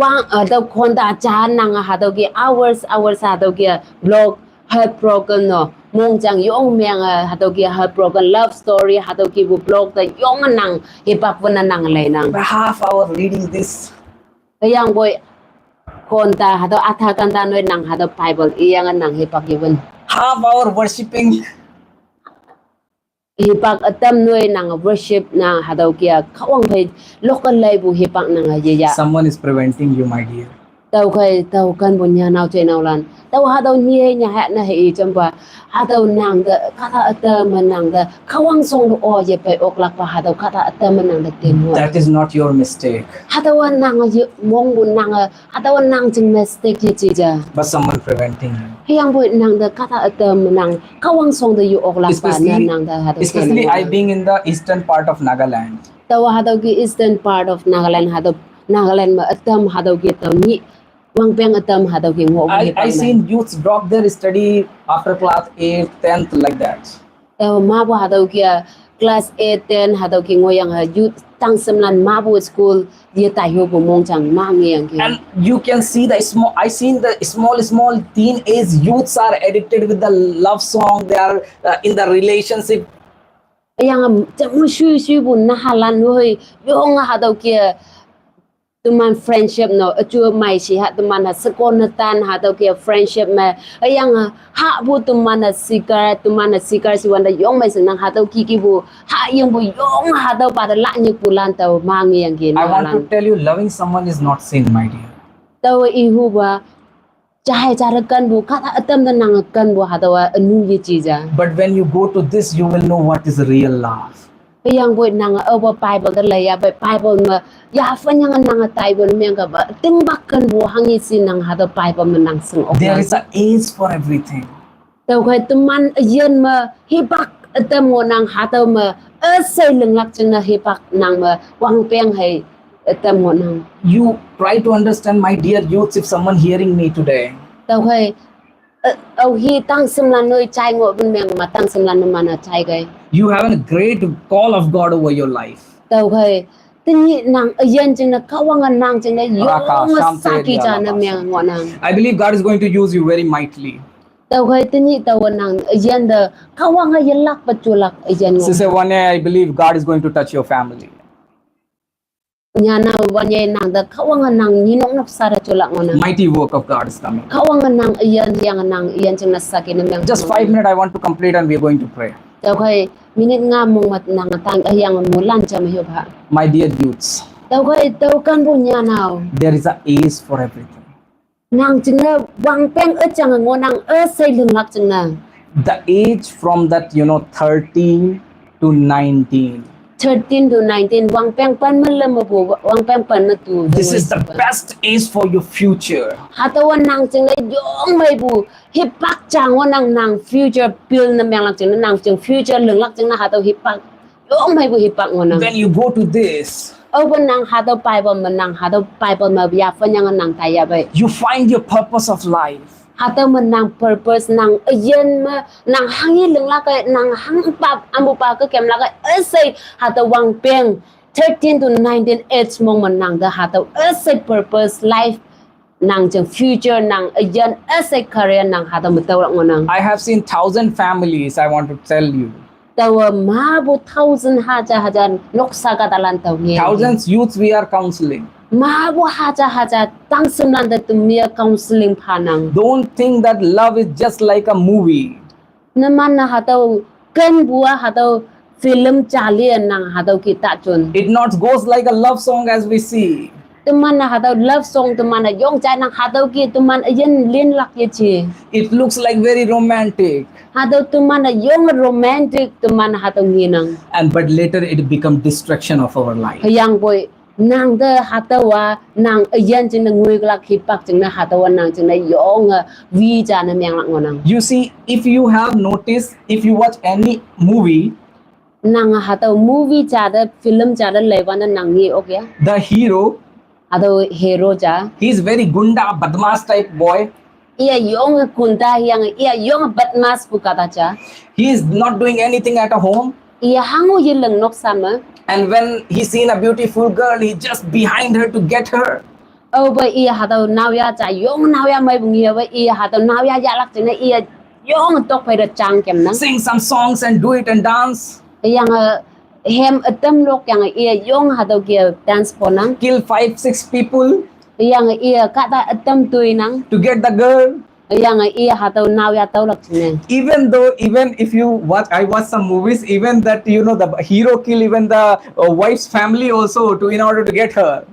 Wang, ah, hatau khonta cha nang, ah, hatau ki hours, hours, ah, hatau ki, ah, blog, heartbroken no. Mong jang yong meng, ah, hatau ki, ah, heartbroken love story, hatau ki bu blog ta yong nang, hipak pun nang lay nang. Half hour reading this. Yang boy, khonta, hatau atha kanta noi nang, hatau Bible, iyang nang hipak yun. Half hour worshipping. Hipak atam noi nang worship na hatau kia kawang phai local lay bu hipak nang a ye ya. Someone is preventing you, my dear. Tau khai tau kan bu nya nau chai nau lan. Tau hatau ni he nya ha na he i cham pa. Hatau nang da kata atam nang da kawang song do o ye pai ok lak pa hatau kata atam nang da tin ho. That is not your mistake. Hatau nang a ye mong bu nang a Hatau nang jing mistake ye chi ja. But someone preventing you. Hiang boy nang da kata atam nang kawang song da yu ok lak pa na nang da hatau. Especially I being in the eastern part of Nagaland. Tau hatau ki eastern part of Nagaland hatau Nagaland ma atam hatau ki tau ni wang peng atam hatau ki ngok. I, I seen youths drop their study after class eight, tenth like that. Tau ma bu hatau kia class eight, ten hatau ki ngoyang ha youth tang semlan ma bu school ye tai ho bu mong chang ma ngiang ki. And you can see the small, I seen the small, small teenage youths are addicted with the love song. They are uh, in the relationship. Yang am jamu shui shui bu na halan hoi yong hatau kia Tuman friendship no, achu mai si ha tuman ha sekon na tan hatau kia friendship ma. Ayang ha bu tuman ha sikar, tuman ha sikar si wanda yong mai sing nang hatau kiki bu. Ha yang bu yong hatau pada lak nyik bu lan tau mang yang ki. I want to tell you, loving someone is not sin, my dear. Tau ihu ba, Chahai chara kan bu kata atam da nang kan bu hatau a anu ye chi ja. But when you go to this, you will know what is real love. Yang bu nang a ba Bible da la ya ba Bible ma ya fa nyang nang a tai bu meng ka ba ting bak kan bu hang ye si nang hatau Bible ma nang sing ok. There is a age for everything. Tau khai tuman a yen ma hipak atam ngo nang hatau ma a sai leng lak ching na hipak nang ma wang peng hai atam ngo nang. You try to understand, my dear youths, if someone hearing me today. Tau khai, eh, au hi tang sim lan noi chai ngo bun meng ma tang sim lan noi mana chai gai. You have a great call of God over your life. Tau khai, tini nang ayan ching na kawang nang ching na yong sa ki cha na meng ngo nang. I believe God is going to use you very mightily. Tau khai tini tau nang ayan da kawang ayan lak pa chu lak ayan ngo. Sister Wanya, I believe God is going to touch your family. Nyana wanye nang da kawang nang ninong nok sara chulak ngona. Mighty work of God is coming. Kawang nang ayan yang nang ayan ching na saki na meng. Just five minutes, I want to complete and we are going to pray. Tau khai minute nga mong mat nang tang ayang mulan cham yo ba. My dear youths. Tau khai tau kan bu nyana. There is a age for everything. Nang ching na wang peng a chang ngo nang a sai lung lak ching na. The age from that, you know, thirteen to nineteen. Thirteen to nineteen, wang peng pan ma lam bu, wang peng pan ma tu. This is the best age for your future. Hatau nang ching na yong mai bu, hipak chang ngo nang nang future pil na meng lak ching na nang ching future lung lak ching na hatau hipak. Yong mai bu hipak ngo nang. When you go to this, au bu nang hatau Bible ma nang hatau Bible ma ya fa nyang nang tai ya bai. You find your purpose of life. Hatau ma nang purpose nang ayan ma nang hang ye leng lak nang hang pa ambu pa ka kem lak a sai hatau wang peng thirteen to nineteen age mong ma nang da hatau a sai purpose life nang chang future nang ayan a sai career nang hatau ma tau lak ngo nang. I have seen thousand families, I want to tell you. Tau ma bu thousand haja haja nok sa ka talan tau nge. Thousands youths we are counseling. Ma bu haja haja tang sim lan da tum ye counseling pa nang. Don't think that love is just like a movie. Na man na hatau kan bu a hatau film jali nang hatüo ki ta jon. It not goes like a love song as we see. Teman-e hatüo love song teman-e yong jai nang hatüo ki teman üyin linlak yeje. It looks like very romantic. Hatüo teman-e yong romantic teman hatüo ngenang. And but later it become destruction of our life. Hüyangpoi nang te hatüowa nang üyin jingne ngoilak hipak jingne hatüowa nang jingne yonge wi ja ne menglak ngohnang. You see, if you have noticed, if you watch any movie, nang hatüo movie ja te, film ja te leiwante nang nge ok ya. The hero, hatüo hero ja, he is very gunda, badmash type boy. Iye yonge gunda hüyange iye yonge badmash pu kahta ja. He is not doing anything at a home. Iye hango yeling noksa me. And when he seen a beautiful girl, he just behind her to get her. Aope iye hatüo naoyha ja yong naoyha meipu ngeyape iye hatüo naoyha yahlak jingne iye yong tok phei te jang kemnang. Sing some songs and do it and dance. Hüyange hem ütam lok yange iye yong hatüo ke dance ponang. Kill five, six people. Hüyange iye kahta ütam toinang. To get the girl. Hüyange iye hatüo naoyha tüolak jingne. Even though, even if you watch, I watch some movies, even that, you know, the hero kill even the uh, wife's family also to in order to get her.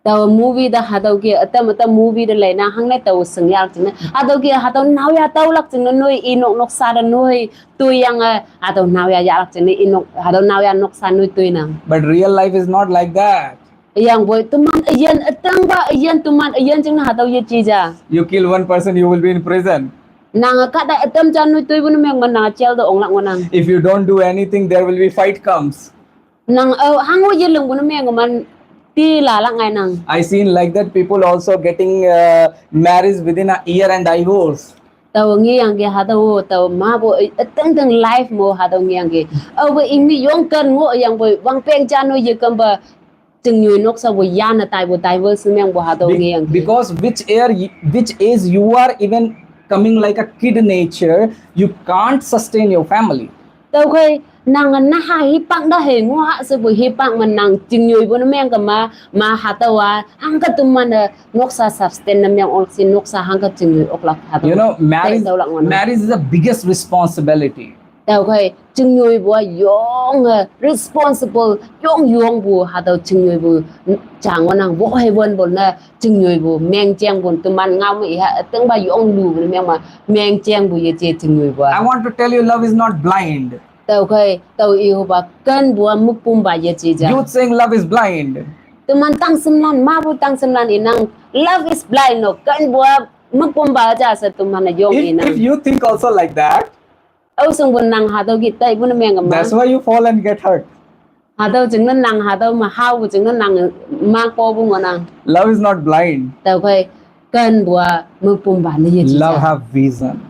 Tao movie te hatüo ke ütam ütam movie te leinang hangne tao shingyahlak jingne. Hatüo ke hatüo naoyha tüolak jingne noi inok noksa te noi toiyange hatüo naoyha yahlak jingne inok hatüo naoyha noksa noi toinang. But real life is not like that. Hüyangpoi teman üyin ütingpa üyin teman üyin jingne hatüo yeje ja. You kill one person, you will be in prison. Nange kahta ütam ja noi toipu ne meng me nange jail te onglak ngohnang. If you don't do anything, there will be fight comes. Nang ao hango yelingpu ne meng me tilalak ngainang. I seen like that people also getting uh, marriage within a year and divorce. Tao ngeyangki hatüo tao mapu ütingting life mo hatüo ngeyangki. Aope imi yong ken ngohyangpoi wangpeng ja no yekampe chingnyoi nokshapu yane taipu divorce mengpu hatüo ngeyangki. Because which year, which age you are even coming like a kid nature, you can't sustain your family. Tüokhei nang naha hipak te hei ngoh ha shepu hipak me nang chingnyoipu ne mengkema, ma hatüowa hangke teman-e noksa sustain ne meng ok shi noksa hangke chingnyoi oklak hatüo. You know, marriage, tüolak ngohnang. Marriage is the biggest responsibility. Tüokhei chingnyoipu-a yonge responsible yong yongpu hatüo chingnyoipu ja ngohnang. Wo hei wonpu ne chingnyoipu meng jengpu teman ngao me iha ütingpa yong lupu ne mengma meng jengpu yeje chingnyoipu-a. I want to tell you, love is not blind. Tüokhei tao ihupa kenpu-a mükpumpa yeje ja. You think love is blind. Teman tangshimlan mapu tangshimlan inang love is blind no kenpu-a mükpumpa ja she teman-e yong inang. If you think also like that, aoshingpu nang hatüo ki taipu ne mengkema, that's why you fall and get hurt. Hatüo jingne nang hatüo me haopu jingne nang mangpopu ngohnang. Love is not blind. Tüokhei kenpu-a mükpumpa ne yeje ja. Love have vision.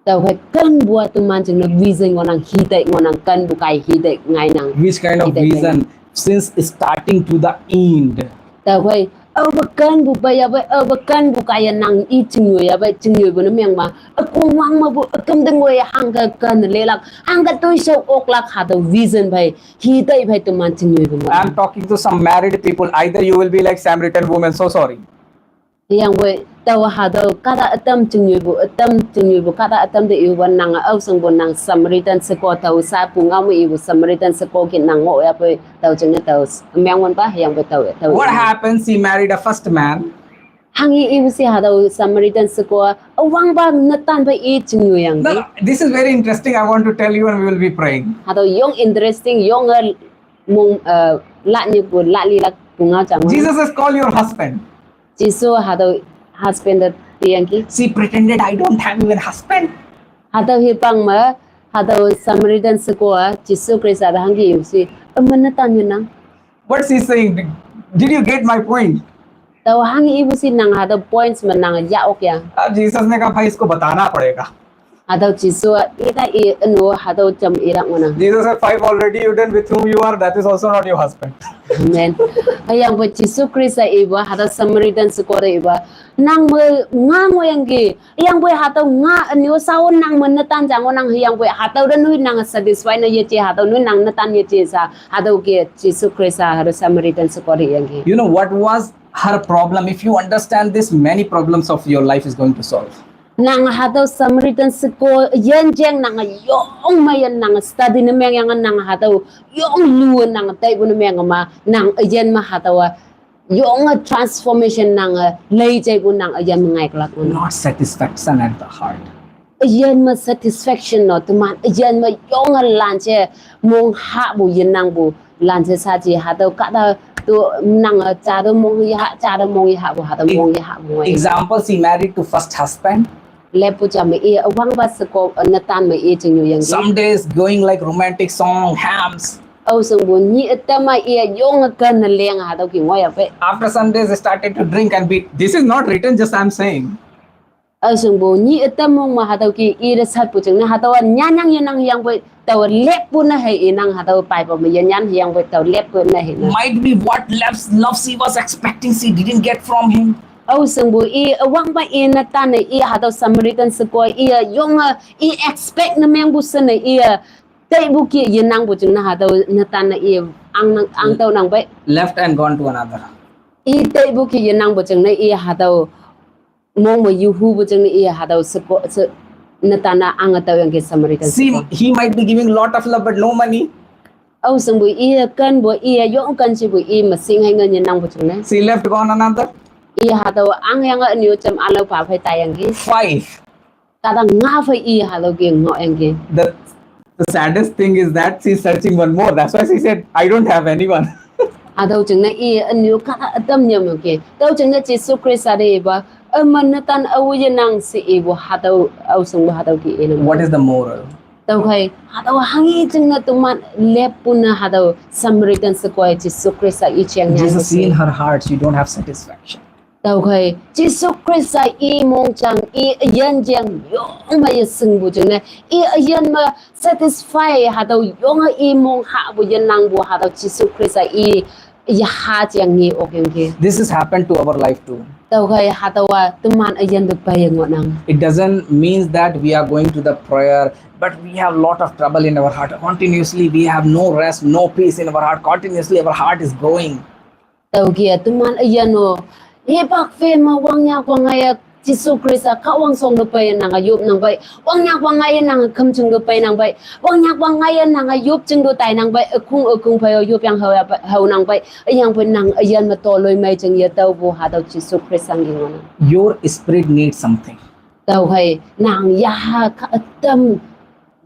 Tüokhei kenpu-a teman jingne vision ngohnang, hitei ngohnang, kenpu kai hitei ngainang. Which kind of vision? Since starting to the end. Tüokhei aope kenpu peiyape aope kenpu kaiye nang i chingnyoi yape chingnyoipu ne mengma, ükongwang mepu üküm te ngoi hangke ken lelak hangke toishao oklak hatüo vision phei hitei phei teman chingnyoipu ngoh. I'm talking to some married people. Either you will be like Samaritan woman. So sorry. Hüyangpoi tao hatüo kahta ütam chingnyoipu ütam chingnyoipu kahta ütam te ihupa nang aoshingpu nang Samaritan sheko tao sha pungao me ipu Samaritan sheko ki nang ngohyapoi tao jingne tao mengwonpa hüyangpoi tao tao. What happened? She married a first man. Hanghe ipu she hatüo Samaritan sheko-a üwangpa netan phei i chingnyoi yangki. No, this is very interesting. I want to tell you and we will be praying. Hatüo yong interesting yonge mong uh latnyipu latlilak pungao ja ngoh. Jesus has called your husband. Jesu hatüo husband te tiyangki. She pretended, I don't have even husband. Hatüo hipak me hatüo Samaritan sheko-a Jesu Khrista te hangke ipu she, üme netan yenang. What she's saying? Did you get my point? Tao hanghe ipu she nang hatüo points me nang yah ok ya. अब जीसस ने कहा, भाई, इसको बताना पड़ेगा। Hatüo Jesu-a ita i üno hatüo jam ilak ngohnang. Jesus said, five already you done, with whom you are, that is also not your husband. Amen. Hüyangpoi Jesu Khrista ipu-a hatüo Samaritan sheko te ipu-a, nang me nga ngohyangki. Hüyangpoi hatüo nga ünyo shao nang me netan ja ngohnang hüyangpoi hatüo te noi nang satisfy ne yeje hatüo noi nang netan yeje sha hatüo ke Jesu Khrista hatüo Samaritan sheko te yangki. You know what was her problem? If you understand this, many problems of your life is going to solve. Nang hatüo Samaritan sheko üyin jeng nang yong me yin nang study ne meng yang nang hatüo yong lu nang taipu ne meng ma nang üyin me hatüo a yong a transformation nang a lei jaipu nang üyin me ngaiklak nang. Not satisfaction at the heart. Üyin me satisfaction no teman üyin me yong a lan je mong hapu yin nangpu lan je sa ji hatüo kahta to nang a ja to mong ye ha ja to mong ye hapu hatüo mong ye hapu ngoi. Example, she married to first husband. Lepu ja me i wangpa sheko netan me i jingyu yang. Some days going like romantic song, hymns. Ao shingpu nyi ütam me i yong a ken ne leng hatüo ki ngoi ya pei. After some days they started to drink and beat. This is not written, just I'm saying. Ao shingpu nyi ütam mong me hatüo ki i de satpu jingne hatüo a nyanyang yenang yangpoi tao leppu ne hei inang hatüo Bible me yenyan yangpoi tao leppu ne hei nang. Might be what love, love she was expecting, she didn't get from him. Ao shingpu i wangpa i netan ne i hatüo Samaritan sheko i yong a i expect ne mengpu shinne i taipu ki yenangpu jingne hatüo netan ne i ang nang ang tao nang pei. Left and gone to another. I taipu ki yenangpu jingne i hatüo mong me yuhupu jingne i hatüo sheko she netan a ang tao yangki Samaritan sheko. He might be giving lot of love but no money. Ao shingpu i kenpu i yong ken shepu i me shing hei ngen yenangpu jingne. She left, gone another. I hatüo ang yang a ünyu jam ülao pa phei tai yangki. Five. Kahta nga phei i hatüo ki ngohyangki. The, the saddest thing is that she's searching one more. That's why she said, I don't have anyone. Hatüo jingne i ünyu kahta ütam nyam yangki. Tüo jingne Jesu Khrista te ipa üma netan ao yenang she ipu hatüo ao shingpu hatüo ki inang. What is the moral? Tüokhei hatüo hanghe jingne teman leppu ne hatüo Samaritan sheko i Jesu Khrista i jeng nyan. Jesus seen her heart, she don't have satisfaction. Tüokhei Jesu Khrista i mongjang i üyin jeng yong me yeshingpu jingne i üyin me satisfy hatüo yong a i mong hapu yenangpu hatüo Jesu Khrista i yaha jeng nge okyangki. This has happened to our life too. Tüokhei hatüo a teman üyin te peiye ngohnang. It doesn't mean that we are going to the prayer, but we have lot of trouble in our heart. Continuously, we have no rest, no peace in our heart. Continuously, our heart is going. Tüoke teman üyin-o hipak phe me wangnyak wangngaiye Jesu Khrista Kahwang shong te peiye nange yop nang pei. Wangnyak wangngaiye nange khümjing te pei nang pei. Wangnyak wangngaiye nange yop jing te tai nang pei. Ükong ükong phei-o yopyang hao ya pei, hao nang pei. Hüyangpoi nang üyin me toloimei jing yetaopu hatüo Jesu Khrista ngi ngohnang. Your spirit needs something. Tüokhei nang yaha kah ütam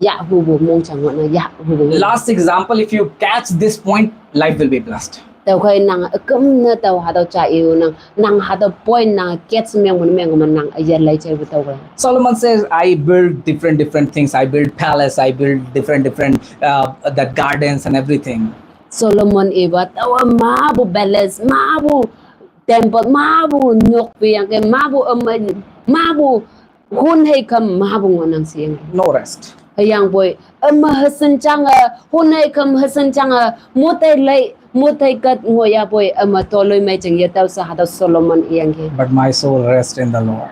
yahhupu mongjang ngohnang, yahhupu. Last example, if you catch this point, life will be blessed. Tüokhei nang üküm ne tao hatüo ja iu nang, nang hatüo point nang catch mengpu ne meng me nang üyin lei jaipu tüokhei. Solomon says, I build different, different things. I build palace, I build different, different, uh, that gardens and everything. Solomon ipa tao mapu palace, mapu temple, mapu nyokpu yangke, mapu üme, mapu hon hei kham mapu ngohnang sheyang. No rest. Hüyangpoi üme heshin jange, hon hei kham heshin jange mot hei lei, mot hei kat ngohyapoi üme toloimei jing yetao she hatüo Solomon iyangki. But my soul rest in the Lord.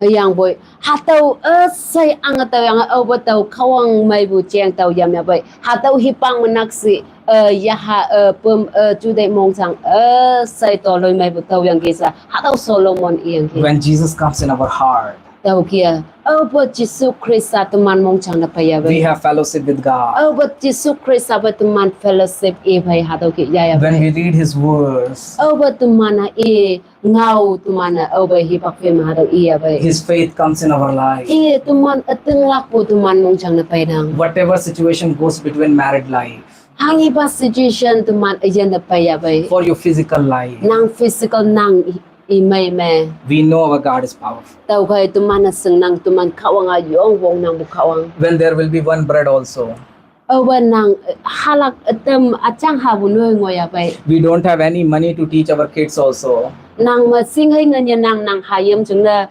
Hüyangpoi hatüo üshei ange tao yange aope tao Kahwang meipu jeng tao yamyapoi hatüo hipak me nak shi, eh, yaha, eh, püm, eh, juteih mongjang, eh, üshei toloimeipu tao yangki she hatüo Solomon iyangki. When Jesus comes in our heart, tüoke aope Jesu Khrista teman mongjang ne peiyapoi we have fellowship with God. Aope Jesu Khrista pe teman fellowship i phei hatüo ke yayapoi. When we read his words, aope teman-a i ngao teman-e aope hipak phe me hatüo iyapoi. His faith comes in our life. I teman ütinglakpu teman mongjang ne peinang. Whatever situation goes between married life, hanghipa situation teman üyin te peiyapoi. For your physical life, nang physical nang i, imei me, we know our God is powerful. Tüokhei teman-e shingnang teman Kahwang-a yong wongnangpu Kahwang. When there will be one bread also, aope nang, eh, halak ütam üjang hapu noi ngohyapoi. We don't have any money to teach our kids also. Nang me shinghei ngen yenang nang hayim jingne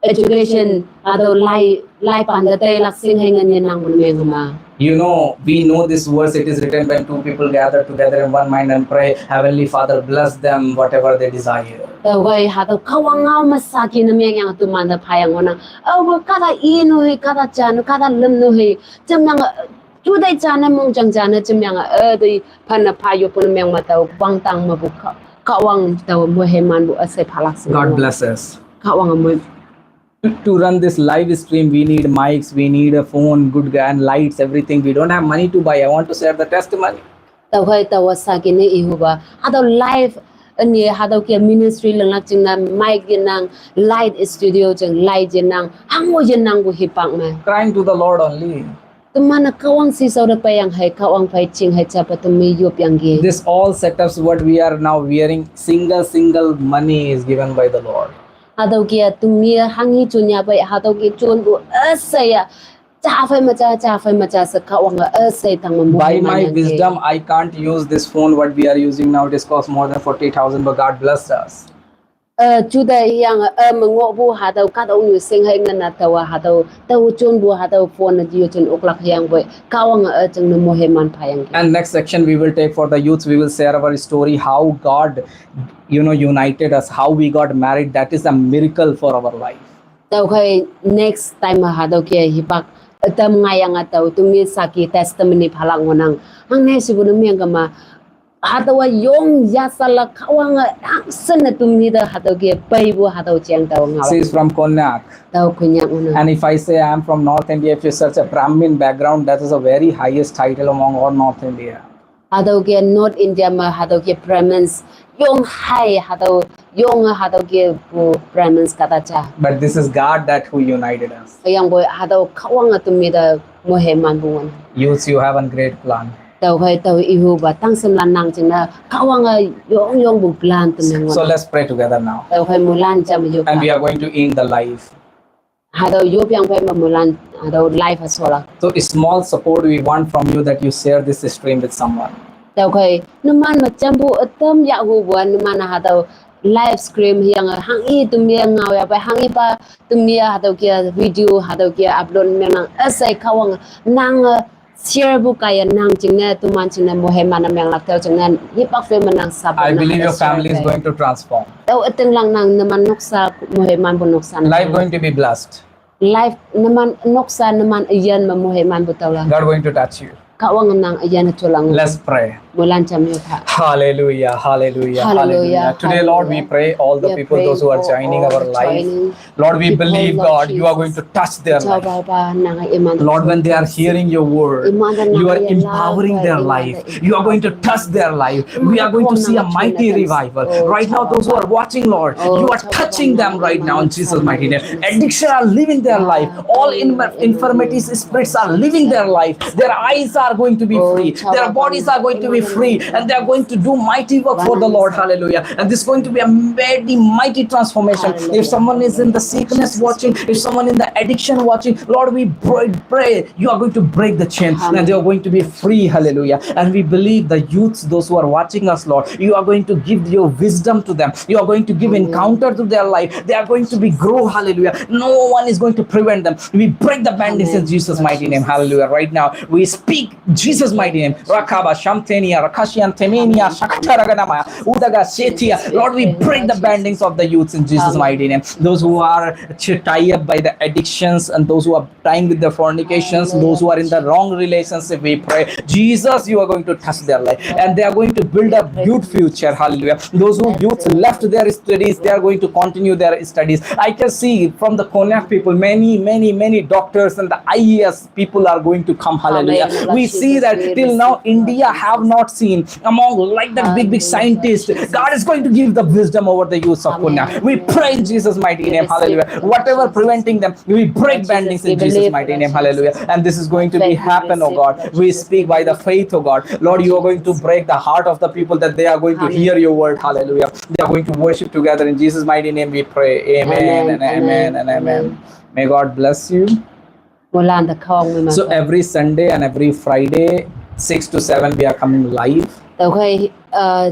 education hatüo lai, lai pan te teilak shinghei ngen yenangpu ne meng ma. You know, we know this verse, it is written, when two people gather together in one mind and pray, Heavenly Father bless them, whatever they desire. Tüokhei hatüo Kahwang ngao me saki ne mengyange teman te phayang ngohnang. Aope kahta i nu hei, kahta ja nu, kahta lüm nu hei, jamyange juteih ja ne mongjang ja ne jamyange, eh, tei phanne pha yoppu ne meng me tao wangdang mepu Kah, Kahwang tao moiheimanpu üshei phalak she. God bless us. Kahwange moi To, to run this live stream, we need mics, we need a phone, good guy, and lights, everything. We don't have money to buy. I want to share the testimony. Tau khai tau sa ki ni i hu ba. Hatau live ni hatau ki ministry lang lak jing na mic yin nang, light studio jing light yin nang, hang mo yin nang bu hipak me. Crying to the Lord only. Teman na Kahwang si sau da pa yang hai, Kahwang pai ching hai cha pa tumi yup yang gi. This all setups what we are now wearing, single, single money is given by the Lord. Hatau kia tumi hangi chunya pa hatau ki chun bu asaya. Cha fai ma cha, cha fai ma cha sa Kahwang asai tang ma. By my wisdom, I can't use this phone what we are using now. It is cost more than forty thousand, but God blessed us. Chuda yang a mengo bu hatau katau nyu sing hai ngan na tawa hatau tau chun bu hatau phone na dio chun oklak yang boy Kahwang a chang na mohe man pa yang. And next section we will take for the youths. We will share our story, how God, you know, united us, how we got married. That is a miracle for our life. Tau khai next time hatau kia hipak tam ngai yang atau tumi saki testimony phalak ngonang. Hang ne si bu nang miang kama. Hatau a yong ya sala Kahwang a hang sen na tumi da hatau kia pai bu hatau chiang tau ngau. She is from Konyak. Tau Konyak ngonang. And if I say I am from North India, if you search a Brahmin background, that is a very highest title among all North India. Hatau kia North India ma hatau kia Brahmins yong hai hatau yong hatau kia bu Brahmins kata cha. But this is God that who united us. Yang boy hatau Kahwang a tumi da mohe man bu ngon. Youths, you have a great plan. Tau khai tau i hu ba tang sem lan nang ching na Kahwang a yong yong bu plan tumi ngon. So let's pray together now. Tau khai mulan cham yu. And we are going to end the live. Hatau yup yang pai ma mulan hatau live a sola. So a small support we want from you that you share this stream with someone. Tau khai numan ma chambu atam ya hu buan numan hatau live stream yang hang i tumi ngau ya pai hang i pa tumi hatau kia video hatau kia upload me nang asai Kahwang nang share bu kaya nang ching ne tuman ching ne mohe man a meng lak tau ching ne hipak fe ma nang sap. I believe your family is going to transform. Tau ating lang nang naman noksa mohe man bu noksa. Life going to be blessed. Life naman noksa naman ayan ma mohe man bu tau lang. God going to touch you. Kahwang nang ayan a chulang. Let's pray. Mulan cham yu tha. Hallelujah, hallelujah, hallelujah. Today, Lord, we pray all the people, those who are joining our life. Lord, we believe, God, you are going to touch their life. Lord, when they are hearing your word, you are empowering their life. You are going to touch their life. We are going to see a mighty revival. Right now, those who are watching, Lord, you are touching them right now in Jesus' mighty name. Addiction are living their life. All in- infirmities, spirits are living their life. Their eyes are going to be free. Their bodies are going to be free. And they are going to do mighty work for the Lord. Hallelujah. And this is going to be a mighty, mighty transformation. If someone is in the sickness watching, if someone in the addiction watching, Lord, we pray, pray you are going to break the chain and they are going to be free. Hallelujah. And we believe the youths, those who are watching us, Lord, you are going to give your wisdom to them. You are going to give encounter to their life. They are going to be grow. Hallelujah. No one is going to prevent them. We break the bandage in Jesus' mighty name. Hallelujah. Right now, we speak Jesus' mighty name. Rakaba, Shamtenia, Rakashian, Temenia, Shakataraganama, Udaga, Setia. Lord, we break the bandings of the youths in Jesus' mighty name. Those who are ch- tied up by the addictions and those who are tying with the fornications, those who are in the wrong relationship, we pray, Jesus, you are going to touch their life. And they are going to build a good future. Hallelujah. Those who youth left their studies, they are going to continue their studies. I can see from the Konyak people, many, many, many doctors and the I A S people are going to come. Hallelujah. We see that till now India have not seen among like the big, big scientists. God is going to give the wisdom over the youth of Konyak. We pray in Jesus' mighty name. Hallelujah. Whatever preventing them, we break bandings in Jesus' mighty name. Hallelujah. And this is going to be happen, oh God. We speak by the faith, oh God. Lord, you are going to break the heart of the people that they are going to hear your word. Hallelujah. They are going to worship together. In Jesus' mighty name we pray. Amen and amen and amen. May God bless you. Mulan da Kahwang ma. So every Sunday and every Friday, six to seven, we are coming live. Tau khai, uh,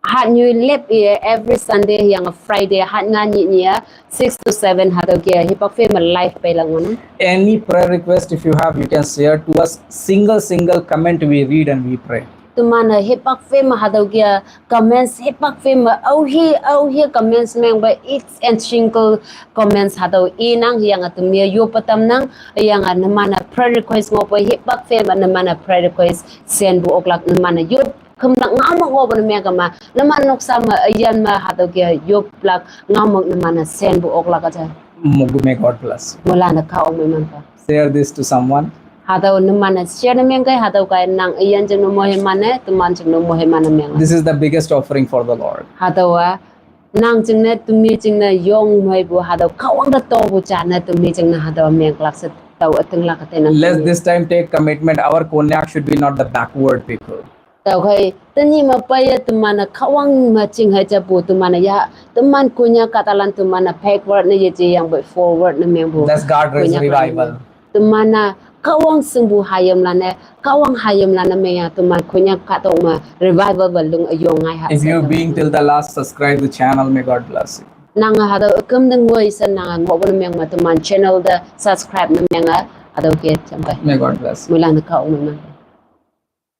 hat nyu lep ye every Sunday yang Friday hat nga ni ni ya, six to seven hatau kia hipak fe ma live pai lang wana. Any prayer request, if you have, you can share to us. Single, single comment we read and we pray. Tumana hipak fe ma hatau kia comments hipak fe ma au hi, au hi comments meng ba each and single comments hatau i nang yang atum ya yo patam nang yang a namana prayer request ngo pa hipak fe ma namana prayer request send bu oklak namana yo kum nak ngau mak ngo pa namya kama namana noksa ma ayan ma hatau kia yo plak ngau mak namana send bu oklak aja. May God bless you. Moilan ne Kahwang mei man ka. Share this to someone. Hatüo numan-e share ne meng kei, hatüo kaiye nang üyin jingne moiman-e, teman jingne moiman ne meng. This is the biggest offering for the Lord. Hatüowa nang jingne temi jingne yong meipu hatüo Kahwang te topu ja ne temi jingne hatüowa menglak she tao ütinglak te nang. Let's this time take commitment. Our Konyak should be not the backward people. Tüokhei tenyih me peiye teman-e Kahwang me ching hei japu teman-e ya, teman Konyak kahtalan teman-e backward ne yeje yangpoi forward ne mengpu. That's God raise revival. Teman-a Kahwang shingpu hayimlan-e, Kahwang hayimlan-e mengya teman Konyak kahtok me revival pe lung üyong ngai ha. If you being till the last, subscribe the channel. May God bless you. Nange hatüo üküm te ngoi she nange ngohpu ne meng me teman channel te subscribe ne menge, hatüo ke jam kei. May God bless you. Moilan ne Kahwang mei man.